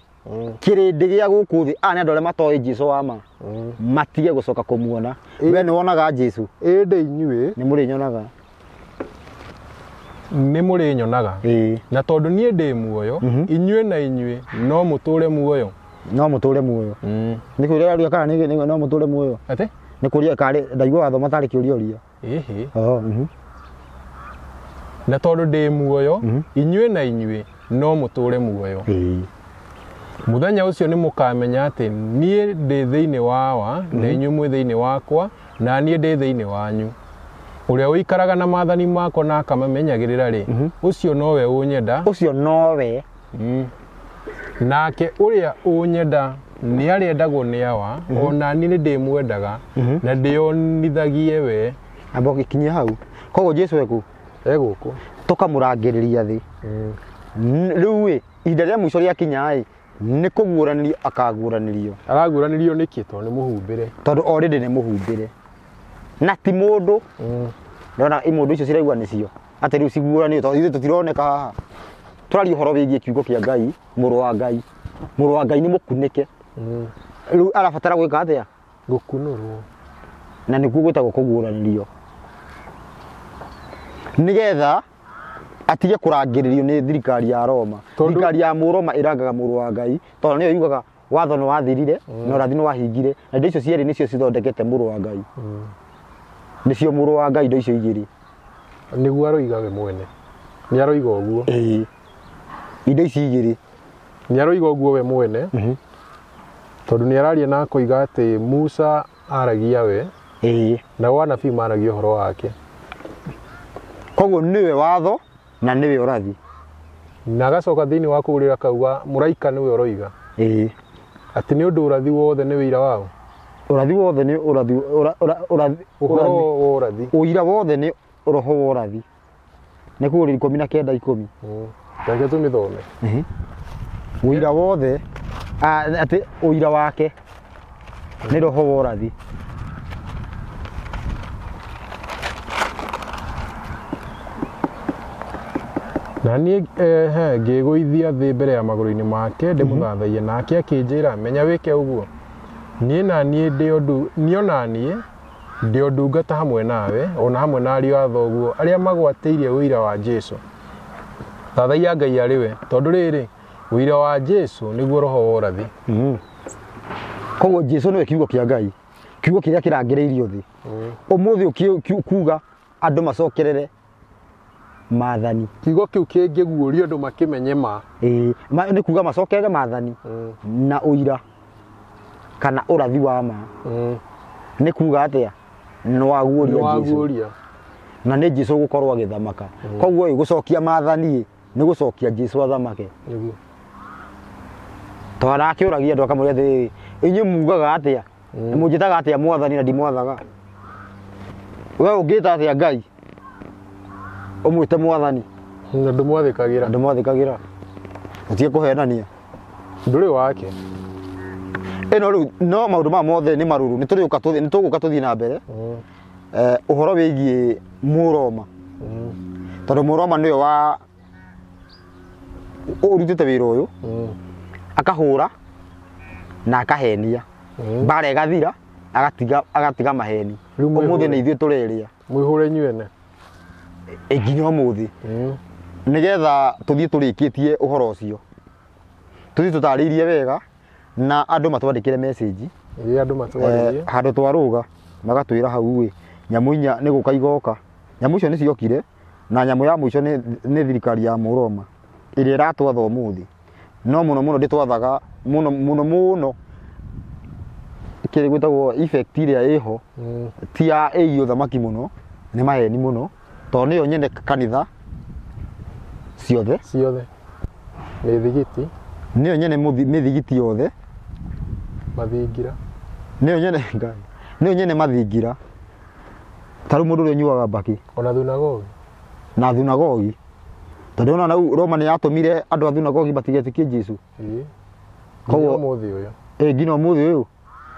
kĩrĩndĩ gĩa gũkũ thĩ, aya nĩ andũ arĩa matoĩ Jesu wa ma, matige gũcoka kũmuona. We nĩ wonaga Jesu? Ĩndĩ inyuĩ nĩ mũrĩnyonaga. Nĩ mũrĩnyonaga. Na tondũ niĩ ndĩ muoyo, inyuĩ na inyuĩ no mũtũũre muoyo. No mũtũũre muoyo. Nĩ kũria ũria kana no mũtũũre muoyo? Atĩ? Nĩ kũria karĩ ndaigua wathoma tarĩ kĩũria ũria. Ĩhĩ. Oh. Na tondũ ndĩ muoyo, inyuĩ na inyuĩ no mũtũũre muoyo. Mũthenya ũcio nĩ mũkamenya atĩ niĩ ndĩ thĩinĩ wa Awa, na inyuĩ mwĩ thĩinĩ wakwa, na niĩ ndĩ thĩinĩ wanyu. Ũrĩa ũikaraga na maathani makwa na akamamenyagĩrĩra rĩ, ũcio nowe ũnyenda. Ũcio nowe. Nake ũrĩa ũnyenda nĩ arĩendagwo nĩ Awa, o na niĩ nĩ ndĩmwendaga, na ndĩonithagie we. Amba ũgĩkinyia hau. Koguo Jesu ekũ? Egũkũ. Tũkamũrangĩrĩria thĩ. Rĩu ĩ, ihinda rĩa mũico rĩakinya ĩ, nĩ kũguũranĩrio akaguũranĩrio. Araguũranĩrio nĩkĩ? Tondũ nĩ mũhumbĩre. Tondũ already nĩ mũhumbĩre. Na ti mũndũ. Ndona imũndũ icio ciraigua nĩcio. Atĩ rĩu ciguũranĩrio tondũ ithuĩ tũtironeka haha. Tũraria ũhoro wĩgiĩ kiugo kĩa Ngai, mũrũ wa Ngai. Mũrũ wa Ngai nĩ mũkunĩke. Rĩu arabatara gwĩka atĩa? Gũkunũrwo. Na nĩkuo gwĩtagwo kũguũranĩrio. Nĩgetha atige kũrangĩrĩrio nĩ thirikari ya Roma. Thirikari ya Mũroma ĩrangaga mũrũ wa Ngai tondũ nĩyo yugaga watho nĩ wathirire na ũrathi nĩ wahingire, na indo icio cierĩ nĩcio cithondekete mũrũ wa Ngai. Nĩcio mũrũ wa Ngai indo icio igĩrĩ. Nĩguo aroiga we mwene. Nĩ aroiga ũguo. Ĩĩ. Indo ici igĩrĩ. Nĩ aroiga ũguo we mwene. Tondũ nĩ araria na akoiga atĩ Musa aragia we. Ĩĩ. Nao anabii maragia ũhoro wake. Koguo nĩwe watho na nĩwe ũrathi. Na agacoka thĩinĩ wa kũgũrĩra akauga mũraika nĩwe ũroiga. Ĩĩ. Atĩ nĩ ũndũ ũrathi wothe nĩ ũira wao. Ũrathi wothe nĩ ũrathi, ũrathi, Ũhoro wa ũrathi. Ũira wothe nĩ roho wa ũrathi. Nĩ kũgũrĩra 19 10. Reke tũmĩthome. Ũira wothe, atĩ ũira wake nĩ roho wa ũrathi. Na niĩ ngĩĩgũithia thĩ mbere ya magũrũ-inĩ make ndĩmũthathaiye, nake akĩnjĩra, menya wĩke ũguo. Niĩ na niĩ ndĩ o ndu-, niĩ o na niĩ ndĩ o ndungata hamwe nawe, o na hamwe na ariũ a thoguo arĩa magwatĩirie ũira wa Jesu. Thathaiya Ngai arĩ we, tondũ rĩrĩ, ũira wa Jesu nĩguo roho wa ũrathi. Koguo Jesu nĩwe kiugo kĩa Ngai, kiugo kĩrĩa kĩrangĩrĩirio thĩ. Ũmũthĩ kuga andũ macokerere maathani. Kiugo kĩu kĩngĩguũrio andũ makĩmenye ma. Ĩĩ, nĩ kuga macokerere maathani na ũira kana ũrathi wa ma. Nĩ kuga atĩa? Nĩ waguũria Nĩ Jesu. waguũria. Na nĩ Jesu gũkorwo agĩthamaka. Koguo ĩ, gũcokia maathani ĩ, nĩ gũcokia Jesu athamake. Nĩguo. Tondũ arakĩũragia andũ akamũria atĩrĩrĩ, inyuĩ mugaga atĩa? Mũnjĩtaga atĩa mwathani na ndimwathaga? We ũngĩta atĩa Ngai? Ũmwĩte mwathani. Na ndũmwathĩkagĩra. Na ndũmwathĩkagĩra. Ũtige kũhenania. Ndũrĩ wake. Ĩno rĩu no maũndũ maya mothe nĩ marũrũ. Nĩ tũrĩũka tũthiĩ, nĩ tũgũka tũthiĩ na mbere. Ũhoro wĩgiĩ Mũroma. Tondũ Mũroma nĩwe wa ũrutĩte wĩra ũyũ. Akahũra na akahenia. Mbara ĩgathira, agatiga maheni. Rĩu Ũmũthĩ mwĩhũre. nĩ ithuĩ tũrerĩa. Mwĩhũre inyuĩ ene. Nginya ũmũthĩ. Nĩgetha tũthiĩ tũrĩkĩtie ũhoro ũcio. Tũthiĩ tũtarĩirie wega na andũ matwandĩkĩre message. Ĩĩ, andũ matwarĩrie. Handũ twarũga magatwĩra hau ĩ, nyamũ inya nĩ gũka igoka. Nyamũ icio nĩ ciokire na nyamũ ya mũico nĩ thirikari ya Mũroma ĩrĩa ĩratwatha ũmũthĩ. No mũno mũno ndĩtwathaga mũno mũno mũno kĩrĩa gwĩtagwo effect ĩrĩa ĩho ti ya ĩgiĩ ũthamaki mũno, nĩ maheni mũno. Tondũ nĩyo nyene kanitha ciothe. Ciothe. Mĩthigiti. Nĩyo nyene mĩthigiti yothe. Mathingira. Nĩyo nyene Ngai. Nĩyo nyene mathingira. Ta rĩu mũndũ ũrĩa ũnyuaga mbakĩ. Ona thunagogi. Na thunagogi. Tondũ ona nau Roma nĩ yatũmire andũ a thunagogi matigetĩkie Jesu. Ĩĩ. Koguo Nginya ũmũthĩ ũyũ. Ĩĩ nginya ũmũthĩ ũyũ.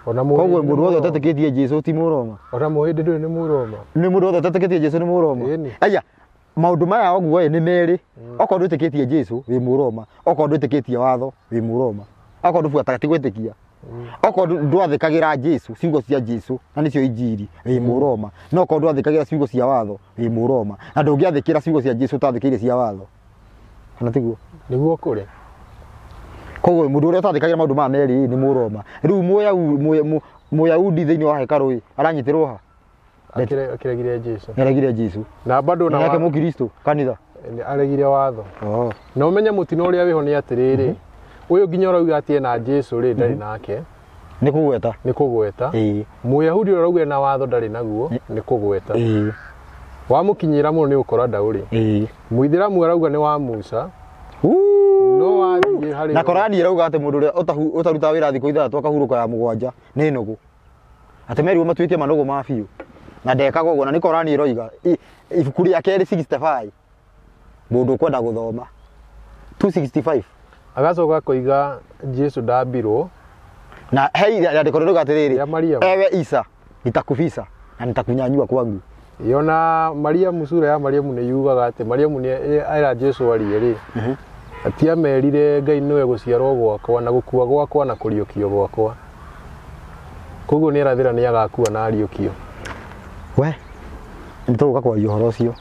Ona mũhĩndĩ Koguo nĩ mũndũ wothe Mũroma. ũtetĩkĩtie Jesu ti Mũroma. Ona mũhĩndĩ ndũrĩ nĩ Mũroma. Nĩ mũndũ wothe ũtetĩkĩtie Jesu nĩ Mũroma. Ĩni. Aya, maũndũ maya ũguo ĩ nĩ merĩ. Okorwo ndwĩtĩkĩtie Jesu wĩ Mũroma, okorwo ndwĩtĩkĩtie watho wĩ Mũroma. Okorwo ndũbuataga ti gwĩtĩkia. Okorwo ndwathĩkagĩra Jesu, ciugo cia Jesu na nĩcio injiri wĩ Mũroma. No okorwo ndwathĩkagĩra ciugo cia watho wĩ Mũroma. Na ndũngĩathĩkĩra ciugo cia Jesu ũtathĩkĩire cia watho. Kana tiguo? Nĩguo kũrĩ. Koguo mũndũ ũrĩa ũtathĩkagĩra maũndũ maya merĩ nĩ Mũroma. Rĩu Mũyahudi thĩinĩ wa hekarũ ĩ aranyitĩrwo ha? Akĩregire Jesu. Nĩaregire Jesu. Na bado na Nake Mũkristo kanitha. Aregire watho. Oh. Na ũmenye mũtino ũrĩa wĩho nĩ atĩrĩrĩ, ũyũ nginya ũrauga atĩ ena Jesu rĩ ndarĩ nake. Nĩ kũgweta. Nĩ kũgweta. Ĩĩ. Mũyahudi ũrĩa ũrauga ena watho ndarĩ naguo nĩ kũgweta. Ĩĩ. Wamũkinyĩra mũno nĩ ũkora ndaũrĩ. Ĩĩ. Mũithĩramu arauga nĩ wa Musa. No wathiĩ harĩ Na Korani ĩrauga atĩ mũndũ ũrĩa ũtarutaga wĩra thikũ ithathatũ akahurũka ya mũgwanja nĩ nũgũ. Atĩ merirwo matuĩke manũgũ ma biũ. Na ndekaga ũguo na nĩ Korani ĩroiga. Ibuku rĩa kerĩ 65. Mũndũ ũkwenda gũthoma. 265. Agacoka akoiga Jesu ndambirwo. Na hei rĩandĩko rĩrauga atĩrĩrĩ, Ya Mariamu. Ewe Isa nitakufisa na nitakunyanyua kwangu. Yona Mariamu, sura ya Mariamu nĩ yugaga atĩ Mariamu nĩ era Jesu arie rĩ. Ati amerire Ngai nĩwe gũciarwo gwakwa na gũkua gwakwa na kũriũkio gwakwa. Koguo nĩ arathĩra nĩ agakua na ariũkio. We nĩ tũgũka kwaria ũhoro ũcio.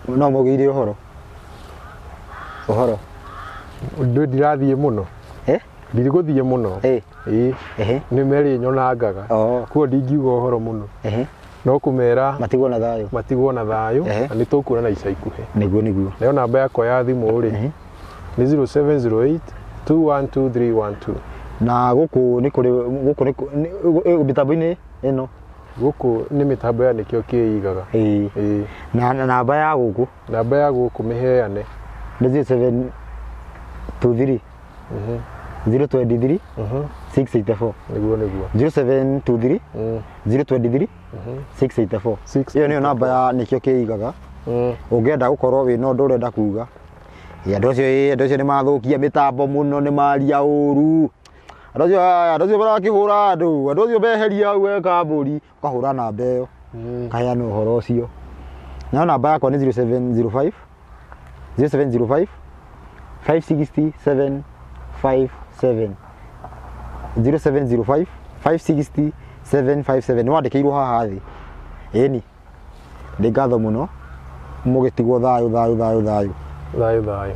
No mũgĩire ũhoro. Ũhoro. Ndirathiĩ mũno. Ndirigũthiĩ mũno. Ĩĩ. Nĩ merĩ nyonangaga. Kuo ndingiuga ũhoro mũno. No kũmera matigwo na thayũ. Matigwo na thayũ. Na nĩ tũkuonana ica ikuhĩ. Nĩguo nĩguo. Nayo namba yakwa ya thimũ rĩ nĩ 0708 212312. Na gũkũ nĩ kũrĩ gũkũ nĩ mĩtambo-inĩ ĩno. Gũkũ nĩ mĩtambo ya nĩkĩo kĩigaga. Ĩĩ. Na namba ya gũkũ. Namba ya gũkũ mĩheane. Nĩ 0723. 023. 684. Nĩguo nĩguo. 0723. 023. 684. Ĩyo nĩyo namba ya nĩkĩo kĩigaga. Ũngĩenda gũkorwo wĩna ũndũ ũrenda kuga. Andũ acio andũ acio nĩ mathũkia mĩtambo mũno, nĩ maria ũru. Andũ acio marakĩhũra andũ, andũ acio meheria hau we kambũri, ũkahũra namba ĩyo. Kaheana ũhoro ũcio. Nayo namba yakwa nĩ 0705 0705 560 757. 0705 560 757. Nĩ wandĩkĩirwo haha thĩ. Ĩni. Nĩ ngatho mũno. Mũgĩtigwo thayũ thayũ thayũ thayũ. Thayũ thayũ.